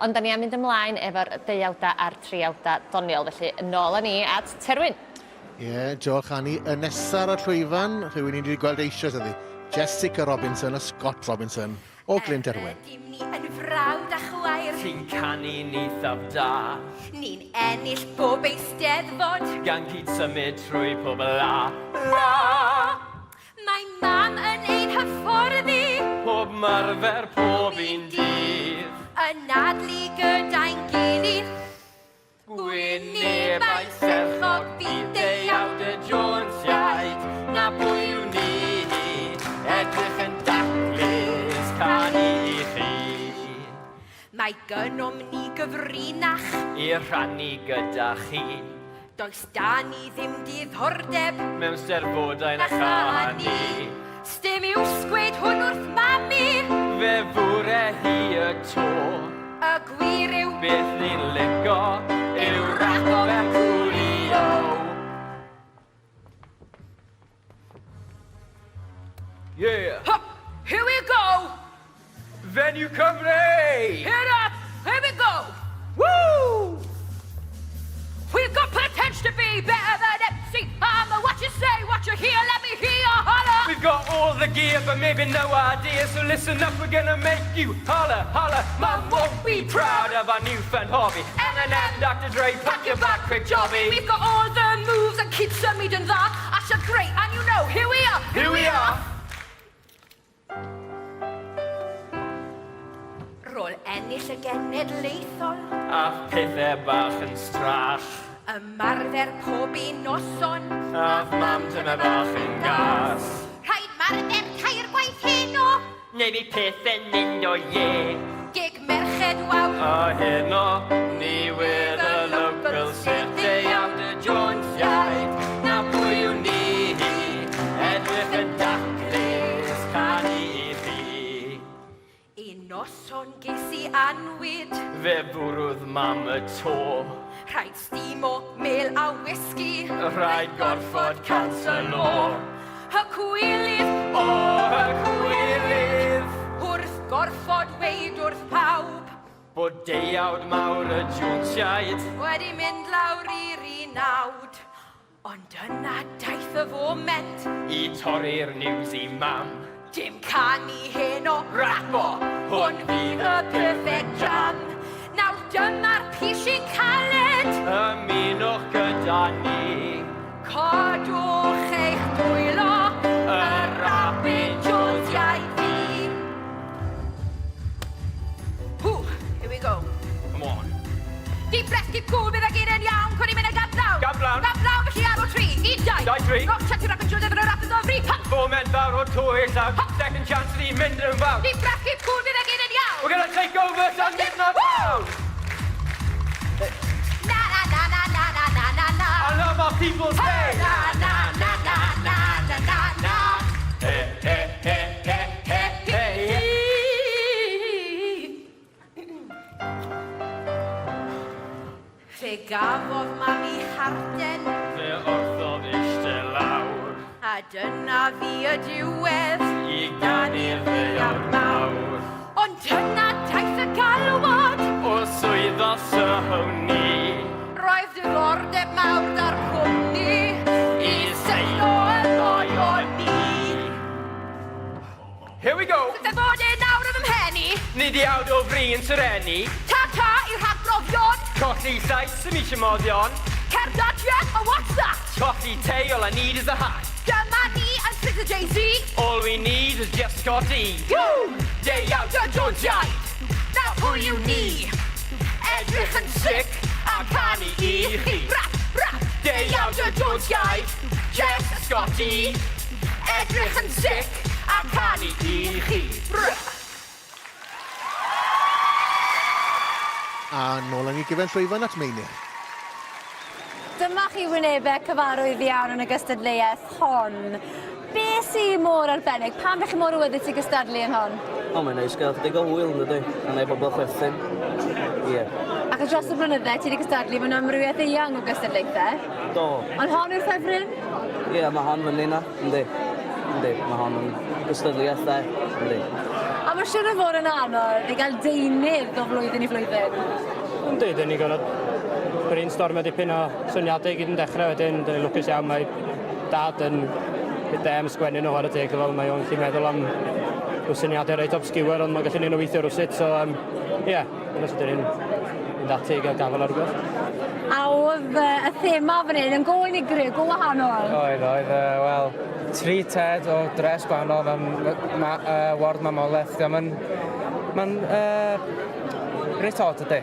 Ond da ni am mynd ymlaen efo'r deuawda a'r triawda doniol, felly yn ôl â ni at Terwyn. Ie, yeah, diolch Annie. Y nesa ar y llwyfan, rhywun ni wedi gweld eisoes ydi, Jessica Robinson a Scott Robinson o Glyn Derwen. Ydym ni yn frawd a chwaer. Sy'n canu'n eithaf da. Ni'n ennill bob eisteddfod. Gan cyd symud trwy pob la. La! Mae mam yn ein hyfforddi. Pob marfer pob un dydd. Anadlu gyda'n gilydd. Gwynebau serchog bydd deuawd y Jonesiaid, na pwy yw ni, edrych yn daclus, canu i chi. Mae gynnom ni gyfrinach. I rhannu gyda chi. Does da ni ddim diddordeb. Mewn steddfodau na chanu. Sdim iws gweud hwn wrth mami. Fe fwre hi y to. Y gwir yw... Beth ni'n lico yw rapo fel Coolio. Yeah. Ha! Here we go! Venue Cymru! Hit up! Here we go! Woo! We've got potential to be better than MC Hammer. What you say, what you hear, let me hear you holler. We've got all the gear, but maybe no idea. So listen up, we're gonna make you holler, holler. Mum won't be proud of our newfound hobby. Eminem, Dr. Dre, pack your bag, quick jobby. We've got all the moves and keep symud yn dda. Asher great, and you know, here we are. Here we are. Rôl ennill y genedlaethol. A pethau bach yn strach. Ymarfer pob un noson. A mam dyma bach yn gas. Rhaid marfer tair gwaith heno. Neu fi pethau'n mynd o ie. Gig merched wawr. A heno, ni we're the local sef deuawd y Jonesiaid. Na pwy yw ni, edrych yn daclus, canu i chi. Un noson ges i anwyd. Fe fwrwdd mam y to. Rhaid stimo, mel a whisky. Rhaid gorfod canselo. Y cwilydd. O, y cwilydd. Wrth gorfod weid wrth pawb. Bod deuawd mawr y Jonesiaid. Wedi mynd lawr i'r unawd. Ond yna daeth y foment. I torri'r news i mam. Dim canu heno, rapo, hwn fydd y perfect jam. Nawr dyma'r pishyn caled. Ymunwch gyda ni. Codwch eich dwylo, y Rapid Jonesiaid fi. Hw, here we go. Come on. Deep breath, keep cool, bydd y gyd yn iawn. Cwn i'n mynd yn gam lawn. Gam lawn. Gam lawn, felly ar ôl tri. Un, dau. Dau, tri. Rock, chat, rock and Joseph yn y rap yn ddofri. Hop. Foment fawr o twyll a second chance i mynd yn fawr. Deep breath, keep cool, bydd y gyd yn iawn. We're gonna take over Llandudno town! Na, na, na, na, na, na, na, na, na. I love my people say. Na, na, na, na, na, na, na, na. Hey, hey, hey, hey, hey, hey. Fe gafodd mami harden. Fe orthodd eistedd lawr. A dyna fi y diwedd. I ganu'r ddaear mawr. Ond dyna daeth y galwad. O swyddfa Sony. Roedd diddordeb mawr da'r cwmni. I seilo y ddau o ni. Here we go! Fe fod e nawr yn fy mhen i. Ni di awd o fri yn syrenu. Ta-ta i'r rhagbrofion. Colli llais, sy'n eisiau moddion. Cerdded, yeah, and what's that? Colli tei, all I need is a hat. Dyma ni yn Twitter Jay-Z. All we need is just Scotty. Woo! Deuawd y Jonesiaid! Na pwy yw ni? Edrych yn sic a canu i chi. Rap, rap! Deuawd y Jonesiaid! Jess a Scotty! Edrych yn sic a canu i chi. Rap! A nôl â ni gefen llwyfan at Meinir. Dyma chi wynebau cyfarwydd iawn yn y gystadleuaeth hon. Be sy mor arbennig? Pam ydych chi mor awyddus i gystadlu yn hon? O, mae'n neis gael chydig o hwyl, yn dydi? A neud bobl chwerthin. Ie. Ac dros y blynydde, ti wedi cystadlu mewn amrywiaeth eang o gystadlaethau. Do. Ond hon yw'r ffefryn? Ie, mae hon fyny na, yndi. Yndi, mae hon yn gystadleuaeth dde, yndi. A mae'n siŵr o fod yn anodd i gael deunydd o flwyddyn i flwyddyn. Yndi, dyn ni'n gorfod brainstormio dipyn o syniadau i gyd yn dechrau wedyn. Dyn ni'n lwcus iawn, mae dad yn bit dda am sgwennu nhw chwarae teg, fel mae o'n gallu meddwl am rhyw syniadau reit obscure, ond mae'n gallu neud nhw weithio rywsut, so ie, um, yeah, dyna sut dyn ni'n mynd ati i gael gafael ar rhywbeth. A oedd y thema fan hyn yn go unigryw, go wahanol. Oedd, oedd, wel, tri ted o dres gwahanol fel ma, ward mamolaeth. Mae'n ma reit od ydy.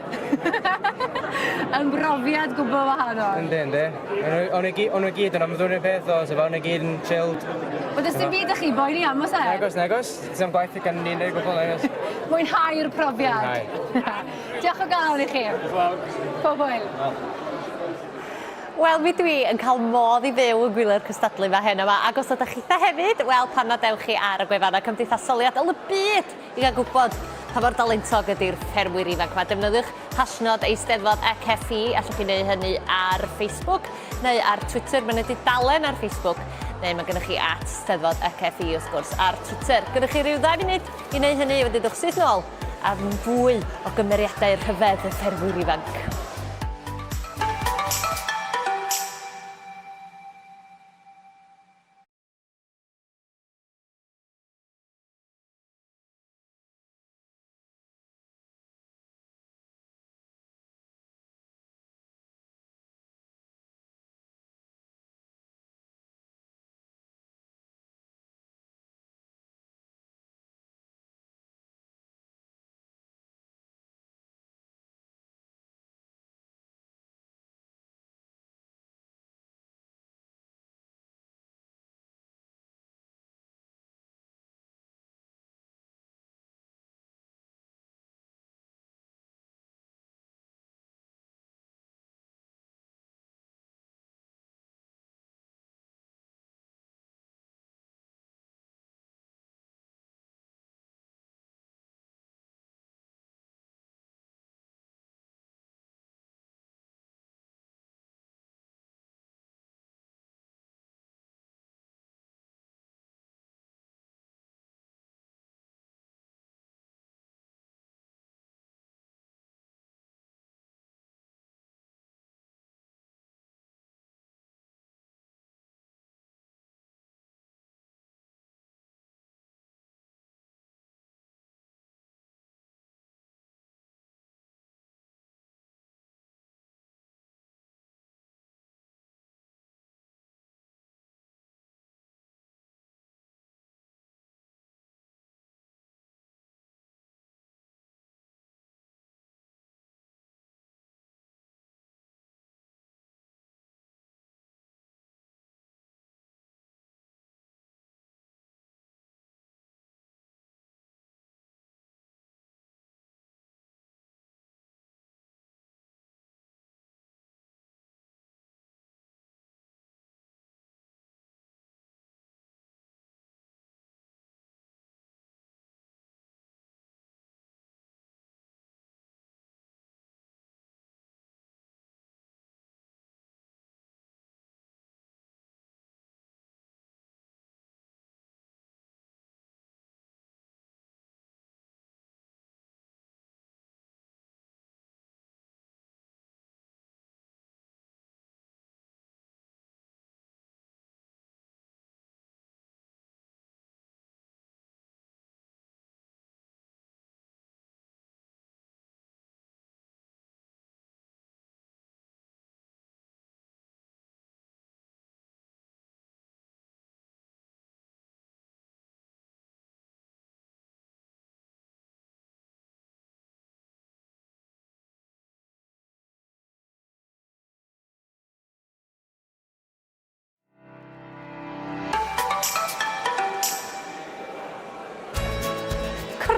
Yn brofiad gwbl wahanol. Yndi, yndi. O'n nhw gyd yn ymddwyn i'r peth o, so o'n nhw gyd yn chilled. Wel, does dim byd â chi boeni am, oes e? Nagos, nagos. Dim gwaith gan ni'n neud gwbl, nagos. Mwynhau'r profiad. Mwynhau. Diolch o galon i chi. Pob hwyl. Wel, mi dwi yn cael modd i fyw yn gwylio'r cystadlu 'ma heno 'ma, ac os ydych chitha hefyd, wel, pam na dewch chi ar y gwefannau cymdeithasol i adael y byd i gael gwybod pa mor dalentog ydy'r ffermwyr ifanc 'ma. Defnyddiwch hashnod Eisteddfod XFI, allwch chi wneud hynny ar Facebook neu ar Twitter. Mae yna dudalen ar Facebook, neu mae gennych chi at Steddfod XFI wrth gwrs ar Twitter. Gennych chi ryw ddau funud i wneud hynny, wedyn dewch syth nôl am fwy o gymeriadau rhyfedd y ffermwyr ifanc.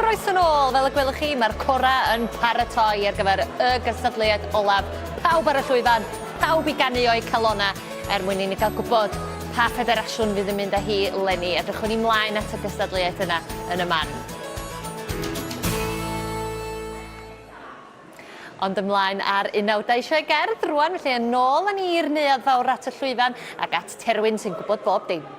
Croeso nôl, fel y gwelwch chi, mae'r cora yn paratoi ar gyfer y gystadleuaeth olaf. Pawb ar y llwyfan, pawb i ganu o'u calona er mwyn i ni gael gwybod pa ffederasiwn fydd yn mynd â hi leni. Edrychwn ni mlaen at y gystadleuaeth yna yn y man. Ond ymlaen ar unawdau sioe gerdd rwan, felly yn ôl â ni i'r Neuadd Fawr at y llwyfan ac at Terwyn sy'n gwybod bob dim.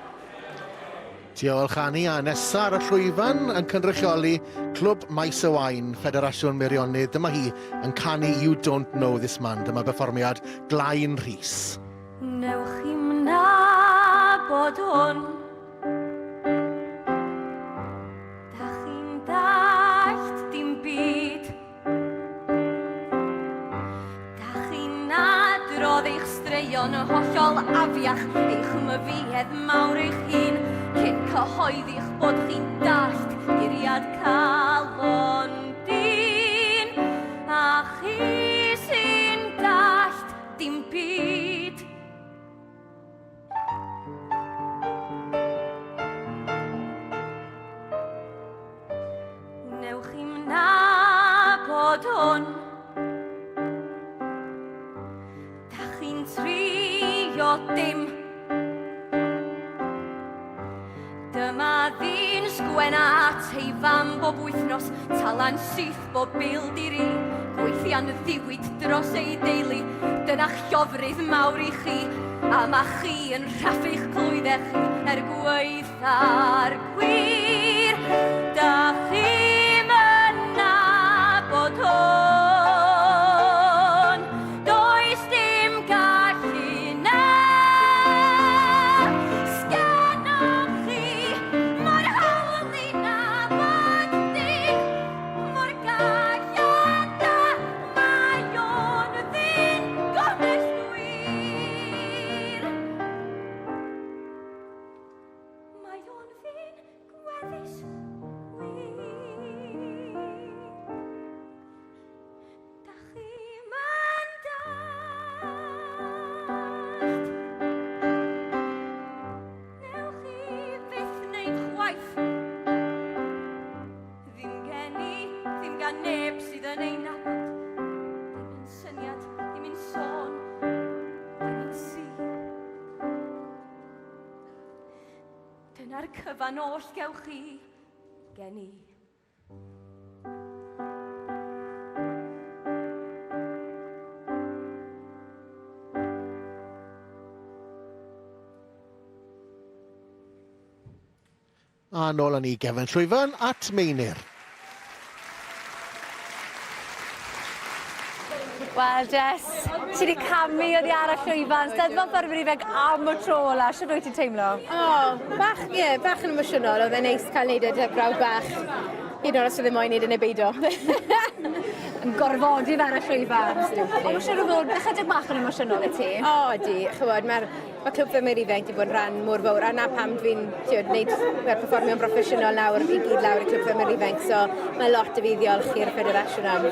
Diolch Ani, a nesa ar y llwyfan yn cynrychioli Clwb Maes y Waun, Ffederasiwn Meirionnydd, dyma hi yn canu You Don't Know This Man, dyma berfformiad Glain Rhys. Newch chi'm nabod hwn. Da chi'n dallt dim byd. Da chi'n adrodd eich straeon hollol afiach, eich myfiedd mawr eich hun, cyn cyhoeddi'ch bod chi'n dallt guriad calon dyn. A chi sy'n dallt dim byd. Newch chi'm nabod hwn. Da chi'n trio dim. Dyma ddyn sgwena at ei fam bob wythnos, talan syth bob bil diri, gweithian ddiwyd dros ei deulu. Dyna'ch llofrudd mawr i chi, a ma chi yn rhaffu'ch clwyddech chi er gwaetha'r gwir. Da chi'm yn nabod hwn, does dim gallu na. Sgennoch chi mor hawl i nabod dyn, mor gall a da, mae o'n ddyn gonest wir. Mae o'n ddyn gweddus wir. Da chi'm yn dallt. Newch chi fyth wneud chwaith. Ddim gen i, ddim gan neb sydd yn ei nabod. Dim un syniad, dim un sôn, dim un si. Dyna'r cyfan oll gewch chi gen i. A nôl â ni gefn llwyfan at Meinir. Wel, Jess, ti wedi camu oddi ar y llwyfan, Steddfod Ffermwyr Ifanc am y tro ola. Shwt wyt ti'n teimlo? O, bach, ie, yeah, bach yn emosiynol. Oedd e'n neis cael neud e 'da brawd bach. Hyd yn oed os oedd e moyn neud e neu beido. Yn gorfodi fe ar y llwyfan. Absolutely. Ond mae'n siŵr o fod ychydig bach yn emosiynol i ti. O, ydi. Ch'mod, mae'r Mae Clwb Ffermwyr Ifanc 'di bod yn rhan mor fawr a 'na pam dwi'n ti'od neud wel perfformio'n broffesiynol nawr i gyd lawr i Clwb Ffermwyr Ifanc so mae lot o fi ddiolch i'r ffederasiwn am.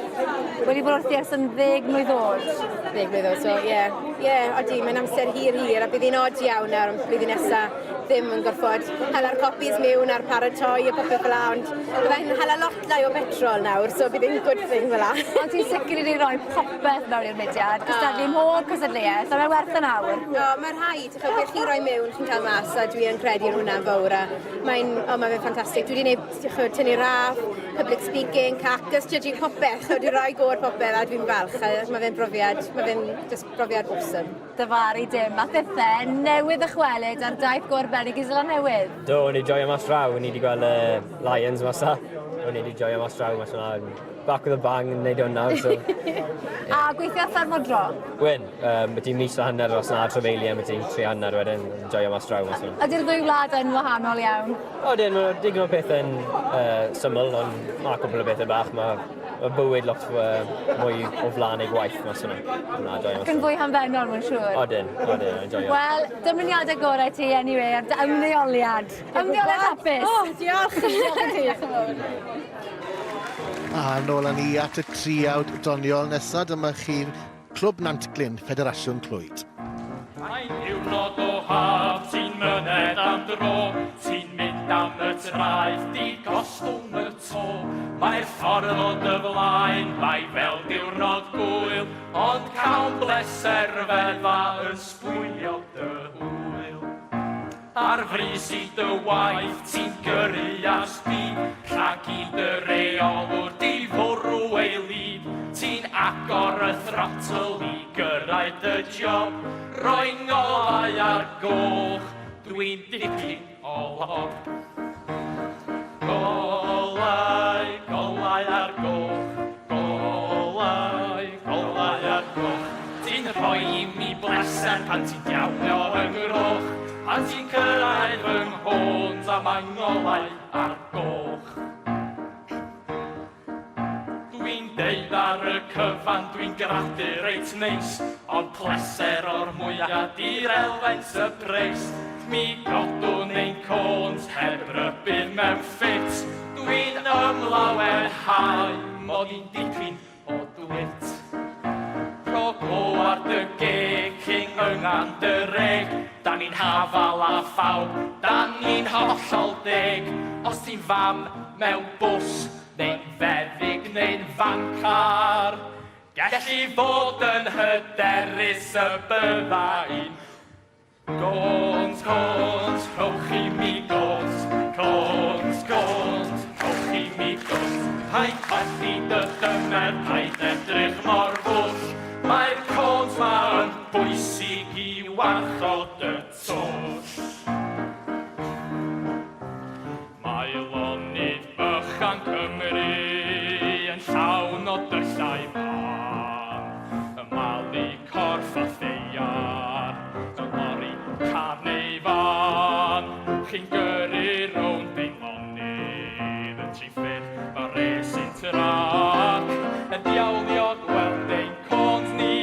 Wedi bod wrthi ers yn ddeg mlwydd o'd. Ddeg mlwydd o'd so ie ie odi mae'n amser hir hir a bydd hi'n od iawn nawr am blwyddyn nesa ddim yn gorffod hela'r copies miwn a'r paratoi a popeth fel 'a ond byddai'n hala lot llai o betrol nawr so bydd hi'n good thing fel 'a. Ond ti'n sicr wedi rhoi popeth mewn i'r mudiad, cystadlu ym mhob cystadleuaeth, a mae'n werth yn awr. O, mae rhaid, ch'od be' chi roi mewn chi'n cael mas a dwi yn credu yn hwnna'n fawr a mae'n o ma' fe'n ffantastig. Dwi 'di neud ch'od tynnu raff, public speaking, cactus judging, popeth, ch'od dwi roi go ar popeth a dwi'n falch a ma' fe'n brofiad, ma' fe'n jyst brofiad awesome. Dyfaru dim, a thithe newydd ddychwelyd ar daith go arbennig i Seland Newydd. Do, o'n i joio mas draw, o'n i 'di gweld y Lions mas 'na. O'n i 'di joio mas draw mas 'na. Back with a bang yn neud hwn nawr, so... yeah. A gweithio ar fferm odro? Wyn, byti mis a hanner dros na, trefeili am byti tri hanner wedyn, joio mas draw. Mas Ydy'r ddwy wlad yn wahanol iawn? O, dyn, mae digon o pethau'n syml, ond mae cwpl o bethau bach, mae ma bywyd lot mwy o flaen ei gwaith mas yna. Na, joio Ac yn fwy hamddenol, mae'n siŵr. Odyn, odyn, yn joio. Wel, dymuniadau gorau ti anyway, ar dy ymddeoliad. Ymddeoliad hapus! O, diolch! Diolch i ti, diolch yn fawr. A nôl â ni at y triawd doniol nesa, dyma chi Clwb Nantglyn, Ffederasiwn Clwyd. Mae'n ddiwrnod o haf, ti'n myned am dro, ti'n mynd am y traeth, di gostwng y to. Mae'r ffordd o dy flaen, mae fel diwrnod gŵyl, ond cawn bleser fedda yn sbwylio dy hwyl. Ar frys i dy waith, ti'n gyrru ar speed, rhag i dy reolwr di fwrw ei lid. Ti'n agor y throttle i gyrraedd dy job, rhoi ngolau ar goch, dwi'n dipyn o lob. Golau, golau ar goch, golau, golau ar goch. Ti'n rhoi i mi bleser pan ti'n diawlio fy ngroch, pan ti'n cyrraedd fy nghôns a mae ngolau ar goch. Dwi'n deud ar y cyfan dwi'n gradu reit neis, ond pleser o'r mwya di'r elfen sypreis. Mi godwn ein côns heb rybudd mewn ffit, dwi'n ymlawenhau mod i'n dipyn o dwit. Rho glo ar dy geg cyn yngan dy reg, da ni'n hafal â phawb, da ni'n hollol deg. Os ti'n fam mewn bws, neu'n feddyg neu'n fancar, gelli fod yn hyderus y bydda i'n Gôns, gôns, rhowch i mi gôns, gôns, gôns, rhowch i mi gôns. Paid colli dy dymer, paid edrych mor fwll. Mae'r côns ma yn bwysig i warchod y twll. Mae lonydd bychan Cymru yn llawn o dyllau mân, y malu corff a theiar, y lori, car neu fan. Chi'n gyrru rownd ein lonydd yn triffyrdd fel racing trac, yn diawlio gweld ein côns ni.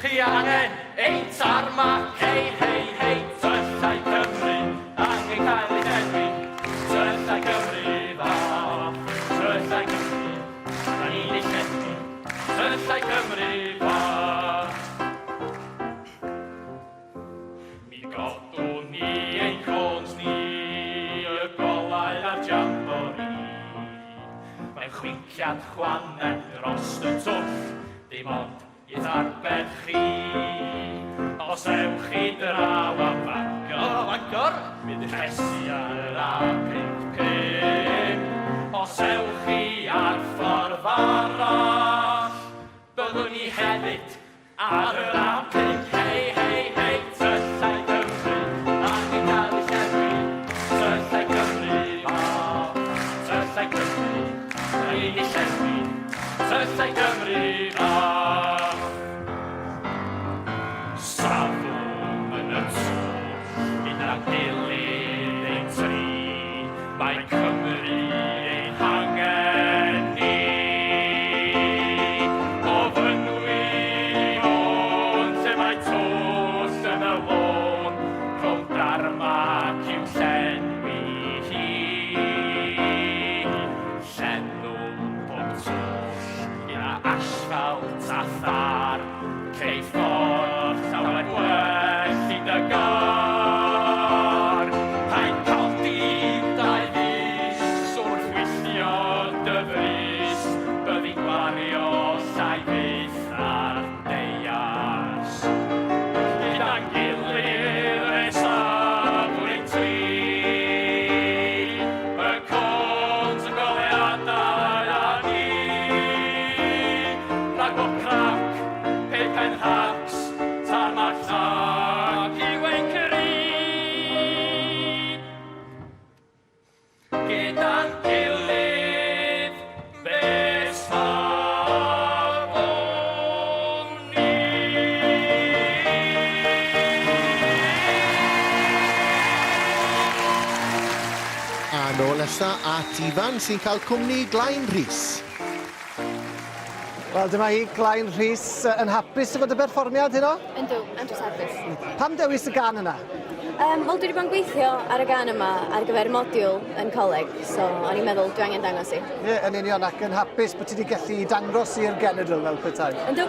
Chi angen ein tarmac, hei hei hei, tyllau Cymru. Angen cael ei llenwi, Tyllau Cymru fach, Tyllau Cymru, da ni'n ei llenwi, Tyllau Cymru fach. Mi godwn ni ein côns ni, y golau a'r jamborî. Mae'n chwinciad chwannen dros y twll, dim ond I'th arbed chi. Os ewch chi draw am Fangor, Fangor, bydd rhesi ar yr A55. Os ewch chi ar ffordd arall, byddwn ni hefyd ar yr A5. Hei, hei, hei, tyllau Cymru, angen cael eu llenwi. Tyllau Cymru, o, tyllau Cymru, rhaid eu llenwi. Tyllau Cymru fach. Safwn yn y twll gyda'n gilydd ein tri, mae Cymru ein hangen ni. O Fynwy i Fôn, lle mae twll yn y lôn, rhwng darmac i'w llenwi hi. Llenwn bob twll gyda asffalt a thar, Cei ffordd llawer gwell i dy gar. Paid codi dau fys wrth wylltio dy frys, Byddi'n gwario llai fyth ar deiars. Gyda'n gilydd fe safwn ein trin, y cons, y goleuadau a ni. Rhag bob crac, peipen rhacs, tarmac llac yw ein cri. Gyda'n gilydd fe safwn ni. A nôl nesa at Ifan sy'n cael cwmni Glain Rhys. Wel, dyma hi, Glain Rhys, yn hapus efo dy berfformiad heno? Yndw, andros hapus. Pam dewis y gân yna? Um, Wel, dwi wedi bod yn gweithio ar y gân yma ar gyfer modiwl yn coleg, so o'n i'n meddwl dwi angen dangos i. Ie, yeah, yn union, ac yn hapus bod ti wedi gallu dangos i'r genedl fel petai. Yndw.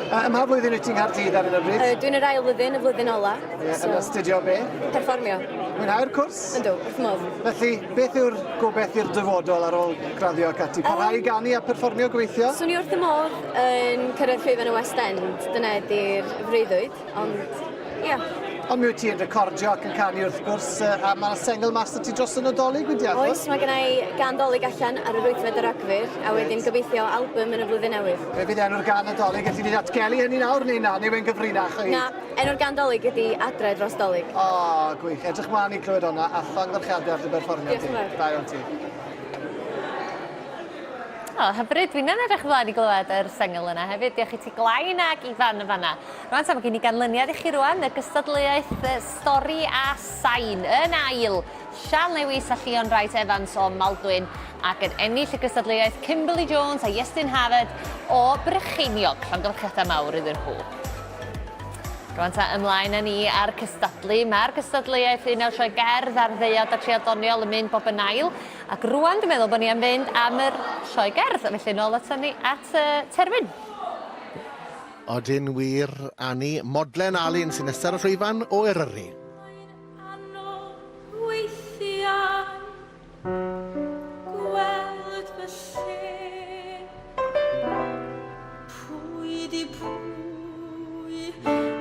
Ym mha flwyddyn wyt ti'n Nghaerdydd ar hyn o bryd? Dwi'n yr ail flwyddyn, y flwyddyn ola. Ie, yeah, so... Yn astudio be? Perfformio. Mwynhau'r cwrs? Yndw, wrth modd. Felly, beth yw'r gobeith i'r dyfodol ar ôl graddio ac ati? Parhau i ganu a perfformio gobeithio? Swn i wrth y modd yn cyrraedd llwyfan y West End, dyna ydy'r freuddwyd, ond ia. Ond mi wyt ti yn recordio ac yn canu wrth gwrs, a mae 'na sengl mas 'da ti dros y Nadolig, dwi'n deall? Oes, mae gen i gân Dolig allan ar yr wythfed o Ragfyr, a wedyn gobeithio album yn y flwyddyn newydd. Be fydd enw'r gân Nadolig? Elli di ddatgelu hynny nawr neu na, neu yw e'n gyfrinach o hyd? Na, enw'r gân Dolig ydy Adre dros Dolig. O, gwych. Edrych mlaen i clywed honna, a llongyfarchiadau ar dy berfformiad di. Diolch yn fawr. Da iawn ti. O, hyfryd. Dwi'n yn edrych ymlaen i glywed yr sengl yna hefyd. Diolch i ti Glain ac Ifan yn fanna. Rwan ta, mae gen i ganlyniad i chi rwan, y gystadleuaeth stori a sain yn ail. Sian Lewis a Llion Wright Evans o Maldwyn ac yn ennill y gystadleuaeth Kimberley Jones a Iestyn Harvard o Brycheiniog. Llongyfarchiadau mawr iddyn nhw. Rwan ta, ymlaen â ni a'r cystadlu. Mae'r gystadleuaeth un o'r sioe gerdd ar ddeuawd a triawd doniol yn mynd bob yn ail. Ac rwan dwi'n meddwl bod ni am fynd am yr sioe gerdd. Felly nôl aton ni at uh, Terwyn. Odyn wir, Ani. Modlen Alun sy'n nesaf ar y llwyfan o Eryri. Weithiau gweld fy lle Pwy di pwy a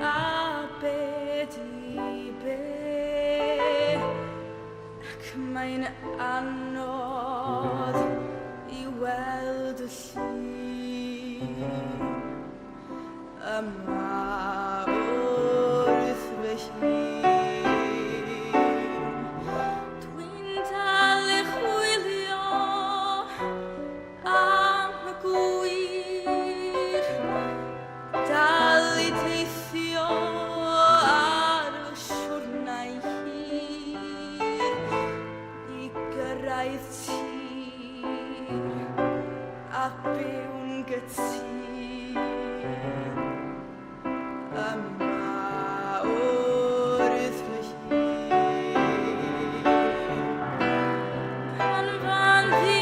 be di be Ac mae'n anodd i weld y llun yma wrth fy hun. Dwi'n dal i chwilio am y gwir, dal i deithio ar fy siwrnai hir i gyrraedd tir a byw'n gytûn. Yma wrth fy hun. Pan fan ddu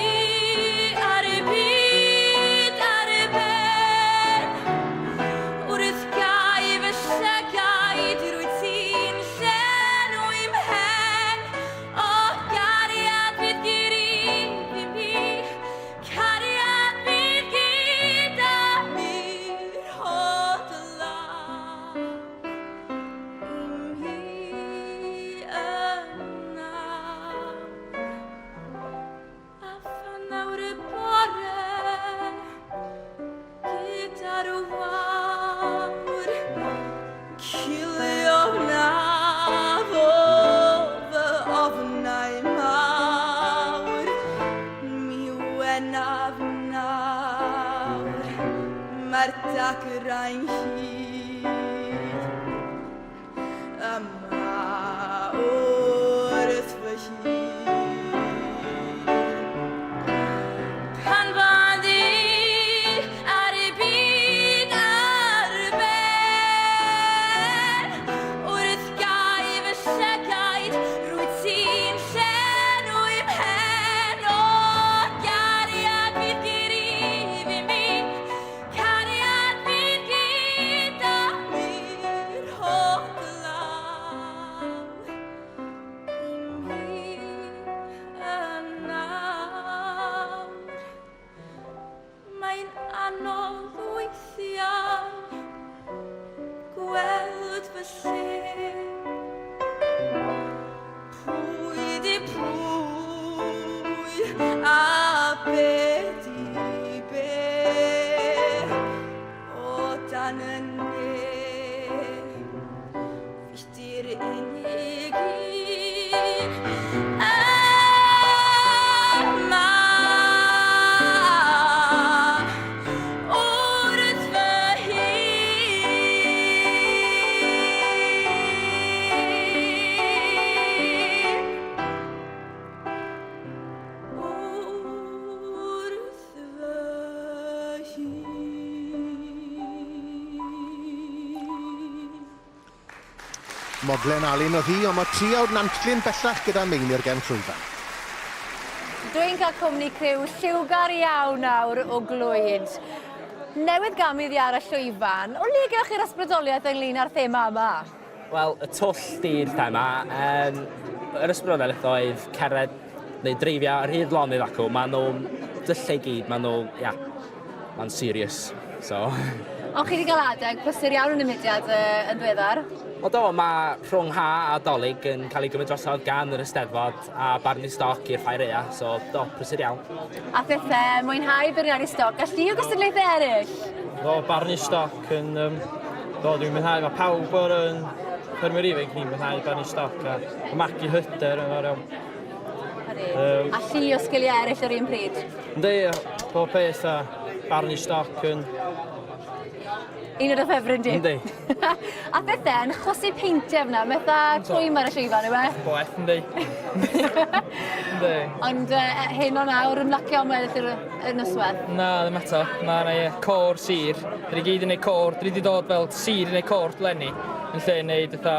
ar y byd ar y ben, wrth gau fy llygaid rwyt ti'n llenwi mhen. O gariad fydd gyri i mi, Cariad fydd gyda mi, rho dy law i mi yn awr. A phan awr y bore gyda'r wawr, cilio wna fo fy ofnau mawr. Mi wenaf nawr, mae'r dagrau'n hyd yma wrth fy hun. Pan fyddi ar y byd ar ben, wrth gau fy llygaid, rwyt ti'n llenwi mhen. O, gariad fydd gyda i mi, cariad fydd gyda mi, rho dy law i mi. Yn awr, mae'n anodd weithiau gweld fy lle. Pwy di pwy a be di be o dan y ne. Fi di'r unig un yma wrth fy hun. Wrth fy hun. Modlen Alun oedd hi, ond mae triawd Nantglyn bellach gyda Meinir gefn llwyfan. Dwi'n cael cwmni criw lliwgar iawn nawr o Glwyd. Newydd gamu iddi ar y llwyfan. O le gewch chi'r ysbrydoliaeth ynglyn â'r thema yma? Wel, y twll 'di'r thema. Um, yr ysbrydoliaeth oedd cered neu dreifio ar hyd lonydd acw, maen nhw'n dyllau i gyd, maen nhw, ia, mae'n serious, so. Ond chi wedi cael adeg prysur iawn yn y mudiad uh, yn ddiweddar. O do, mae rhwng ha a dolyg yn cael ei gymryd drosodd gan yr Eisteddfod a barnu stoc i'r ffair aea, so do, prysur iawn. A phethau, mwynhau beirniadu stoc, a llu o gystadlaethau eraill. Do, barnu stoc yn... Um, do, dwi'n mwynhau, mae pawb o'r yn ffermwyr ifanc ni'n mwynhau barnu stoc a magu hyder yn fawr iawn. Um, a llu o sgiliau eraill yr un pryd. Yndi, pob peth a barnu stoc yn... Un o'r ffefryn di? Yndi. a beth yn chwysu peintiau fyna, metha twym ar y llwyfan, yw e? Boeth, yndi. yndi. Ond uh, hyn o'n awr ymlacio am weddill yr, y noswaith? Na, ddim eto. Mae yna cor sir. Dyn ni gyd yn ei cor. Dyn ni wedi dod fel sir yn ei cor lenni, yn lle wneud fatha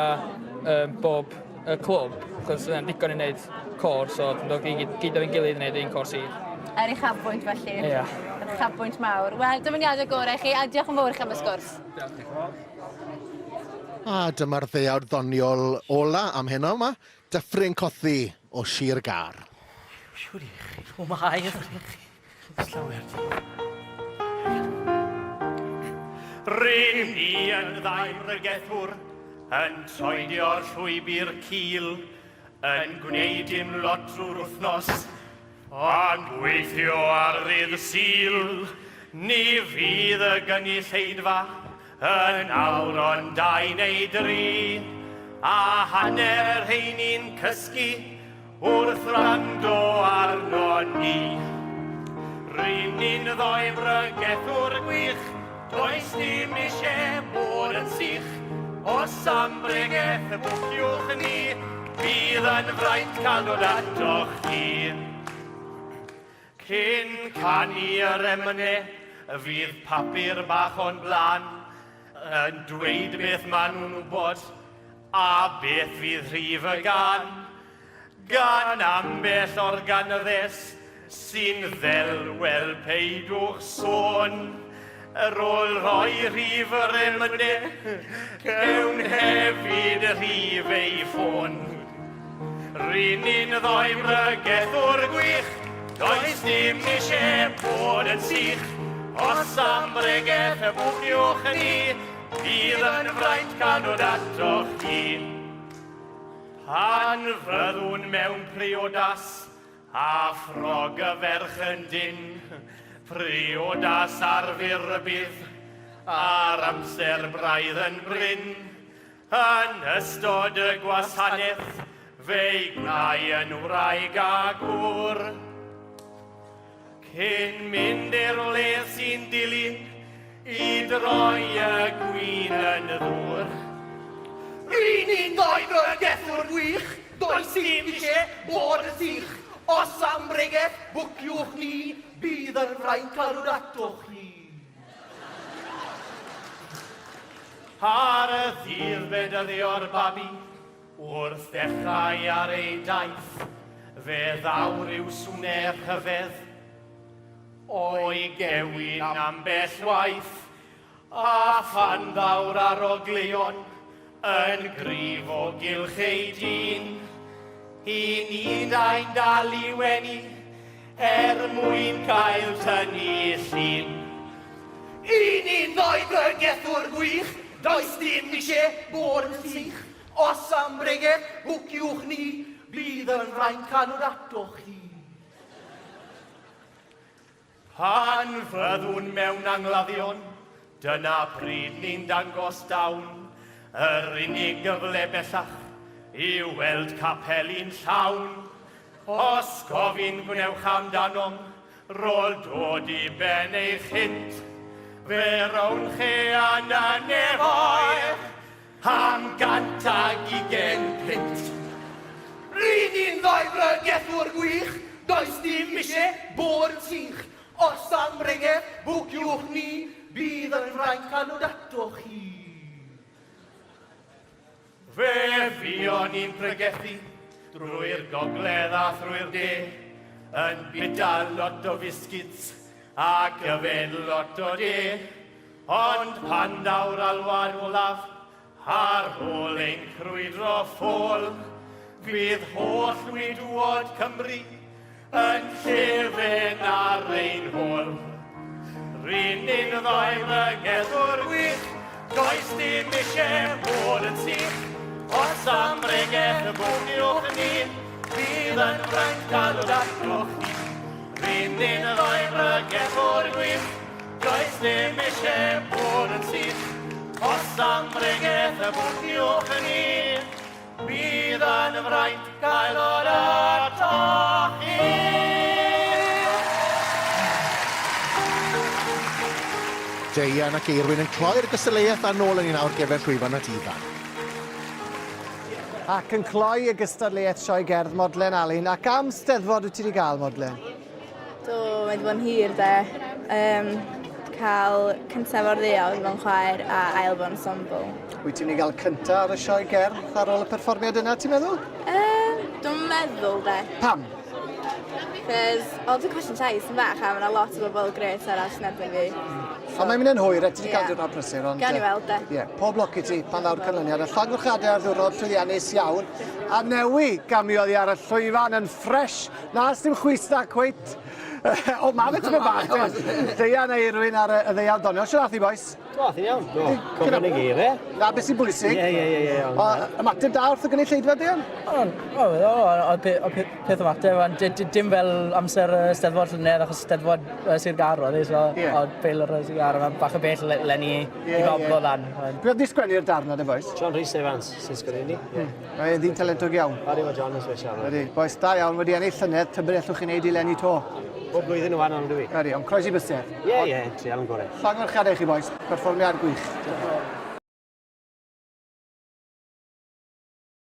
um, bob y clwb, achos yna'n digon i wneud côr, so dwi'n dod gyd, gyd efo'n gilydd i wneud un côr sir. Er uchafbwynt felly. Ia. Yr uchafbwynt mawr. Wel, dymuniadau gorau i chi, a diolch yn fawr i chi am y sgwrs. Diolch yn fawr. A dyma'r ddeuawd ddoniol ola am heno yma, Dyffryn Cothi o Sir Gâr. Siwr i chi. O, mae i chi. Llawer. Rŷn ni yn ddau bregethwr yn troedio'r llwybr cul, yn gwneud dim lot drwy'r wythnos, ond gweithio ar ddydd Sul. Ni fydd y gynulleidfa yn awr ond dau neu dri, a hanner y rheini'n cysgu Wrth wrando arno ni. Ry'n ni'n ddoi bregethwr gwych, does dim eisiau bod yn sych. Os am bregeth y bwciwch ni, bydd yn fraint cael dod atoch chi. Cyn canu yr emyne, fydd papur bach o'n blaen yn dweud beth maen nhw'n wybod A beth fydd rhif y gân? Gan ambell organyddes sy'n ddel, wel peidwch sôn. Ar ôl rhoi rhif yr emyne, cewn hefyd rhif ei ffôn. Ry'n ni'n ddoi bregethwr gwych, does dim eisiau bod yn sych. Os am bregeth y bwciwch ni, Bydd yn fraint cael dod atoch chi. Pan fyddwn mewn priodas a ffrog y ferch yn dynn, priodas ar fyr rybudd, a'r amser braidd yn brin, yn ystod y gwasanaeth fe'i gwnai yn wraig a gŵr. Cyn mynd i'r le sy'n dilyn i droi y gwin yn ddŵr. Ry'n ni'n ddoi bregethwr gwych, does dim isie bod yn sych. Os am bregeth, bwciwch ni, bydd yn fraint cael dod atoch chi. Ar y ddydd bedyddio'r babi, Wrth ddechrau ar ei daith, fe ddaw rhyw sŵne rhyfedd o'i gewyn ambell waith, a phan ddaw'r arogleuon yn gryf o gylch ei dyn, i ni dau'n dal i wenu er mwyn cael tynnu llun. I ni'n ddoi bregethwr gwych, does dim isie bod yn sych. Os am bregeth, bwciwch ni, bydd yn fraint cael dod atoch chi. Pan fyddwn mewn angladdion, dyna pryd ni'n dangos dawn. Yr unig gyfle bellach yw weld capeli'n llawn. Os gofyn gwnewch amdanom, Rôl dod i ben eich hynt, fe rown chi yn y nefoedd am 120 punt. Ry'n ni'n ddau bregethwr gwych, does dim isie bod yn sych. Os am bregeth, bwciwch ni, bydd yn fraint cael dod atoch chi. Fe fuon ni'n pregethu drwy'r gogledd a thrwy'r de, yn bita lot o fiscuits ac yfed lot o de. Ond pan daw'r alwad olaf, ar ôl ein crwydro ffôl, Bydd holl widwod Cymru yn llefen ar ein hôl. Ry'n ni'n ddau bregethwr gwych, does dim eisiau bod yn sych. Os am bregeth y bwciwch ni, bydd yn fraint cael dod atoch chi. Ry'n ni'n ddau bregethwr gwych, does dim eisiau bod yn sych. Os am bregeth y bwciwch ni, Bydd yn fraint gael dod atoch chi. Deian ac Eirwyn yn cloi'r gystadleuaeth a nôl â ni nawr gefen llwyfan at Ifan. Ac yn cloi y gystadleuaeth Sioe Gerdd Modlen Alun, ac am Steddfod wyt ti wedi gael, Modlen? Do, mae wedi bod yn hir de. Um, cael cyntaf o'r ddiawd fo'n chwaer a ail fo'n ensemble. Wyt ti'n ei gael cyntaf ar y sioe gerdd ar ôl y perfformiad yna, ti'n meddwl? Um, dwi'n meddwl de. Pam? Cos, o, dwi'n colli'n llais yn bach a mae yna lot o bobl gret arall yn erbyn fi. So, Ond mae'n mynd yn hwyr, e, ti wedi cael diwrnod prysur. Ond, Gawn ni weld, de. Ie, yeah, pob lwc i ti pan ddaw'r canlyniad. A llongyfarchiadau ar ddiwrnod llwyddiannus iawn. A Newi gamiodd i ar y llwyfan yn ffresh Na, sdim chwys na cweit. O, ma fe tipyn bach. Deian a Eirwyn ar y ddeial doniol. Shwt ath hi, bois? Do, ath hi'n iawn. Do, cofio ni gyd, e? Na, beth sy'n bwysig. Ie, ie, ie, ie. O, ymateb da wrth y gynulleidfa, Deian? O, o, o, peth ymateb, ond dim fel amser Steddfod llynedd, achos Steddfod Sir Gâr oedd e, so oedd Bill ar Sir Gâr, mae'n bach o bell lenni i goblo lan. Pwy oedd 'di sgwennu'r darn 'na de, bois? John Rhys Evans sy'n sgwennu ni. Ie. Mae e'n ddyn talentog iawn. Odi, mae John yn special. Ydy. Bois, da iawn, wedi ennill llynedd, tybed allwch chi wneud i leni to? Bob blwyddyn yn wahanol, yndyw i? Ydy, ond croesi bysedd. Ie, ie, treial yn gorau. Llongyfarchiadau i chi, bois. Perfformiad gwych.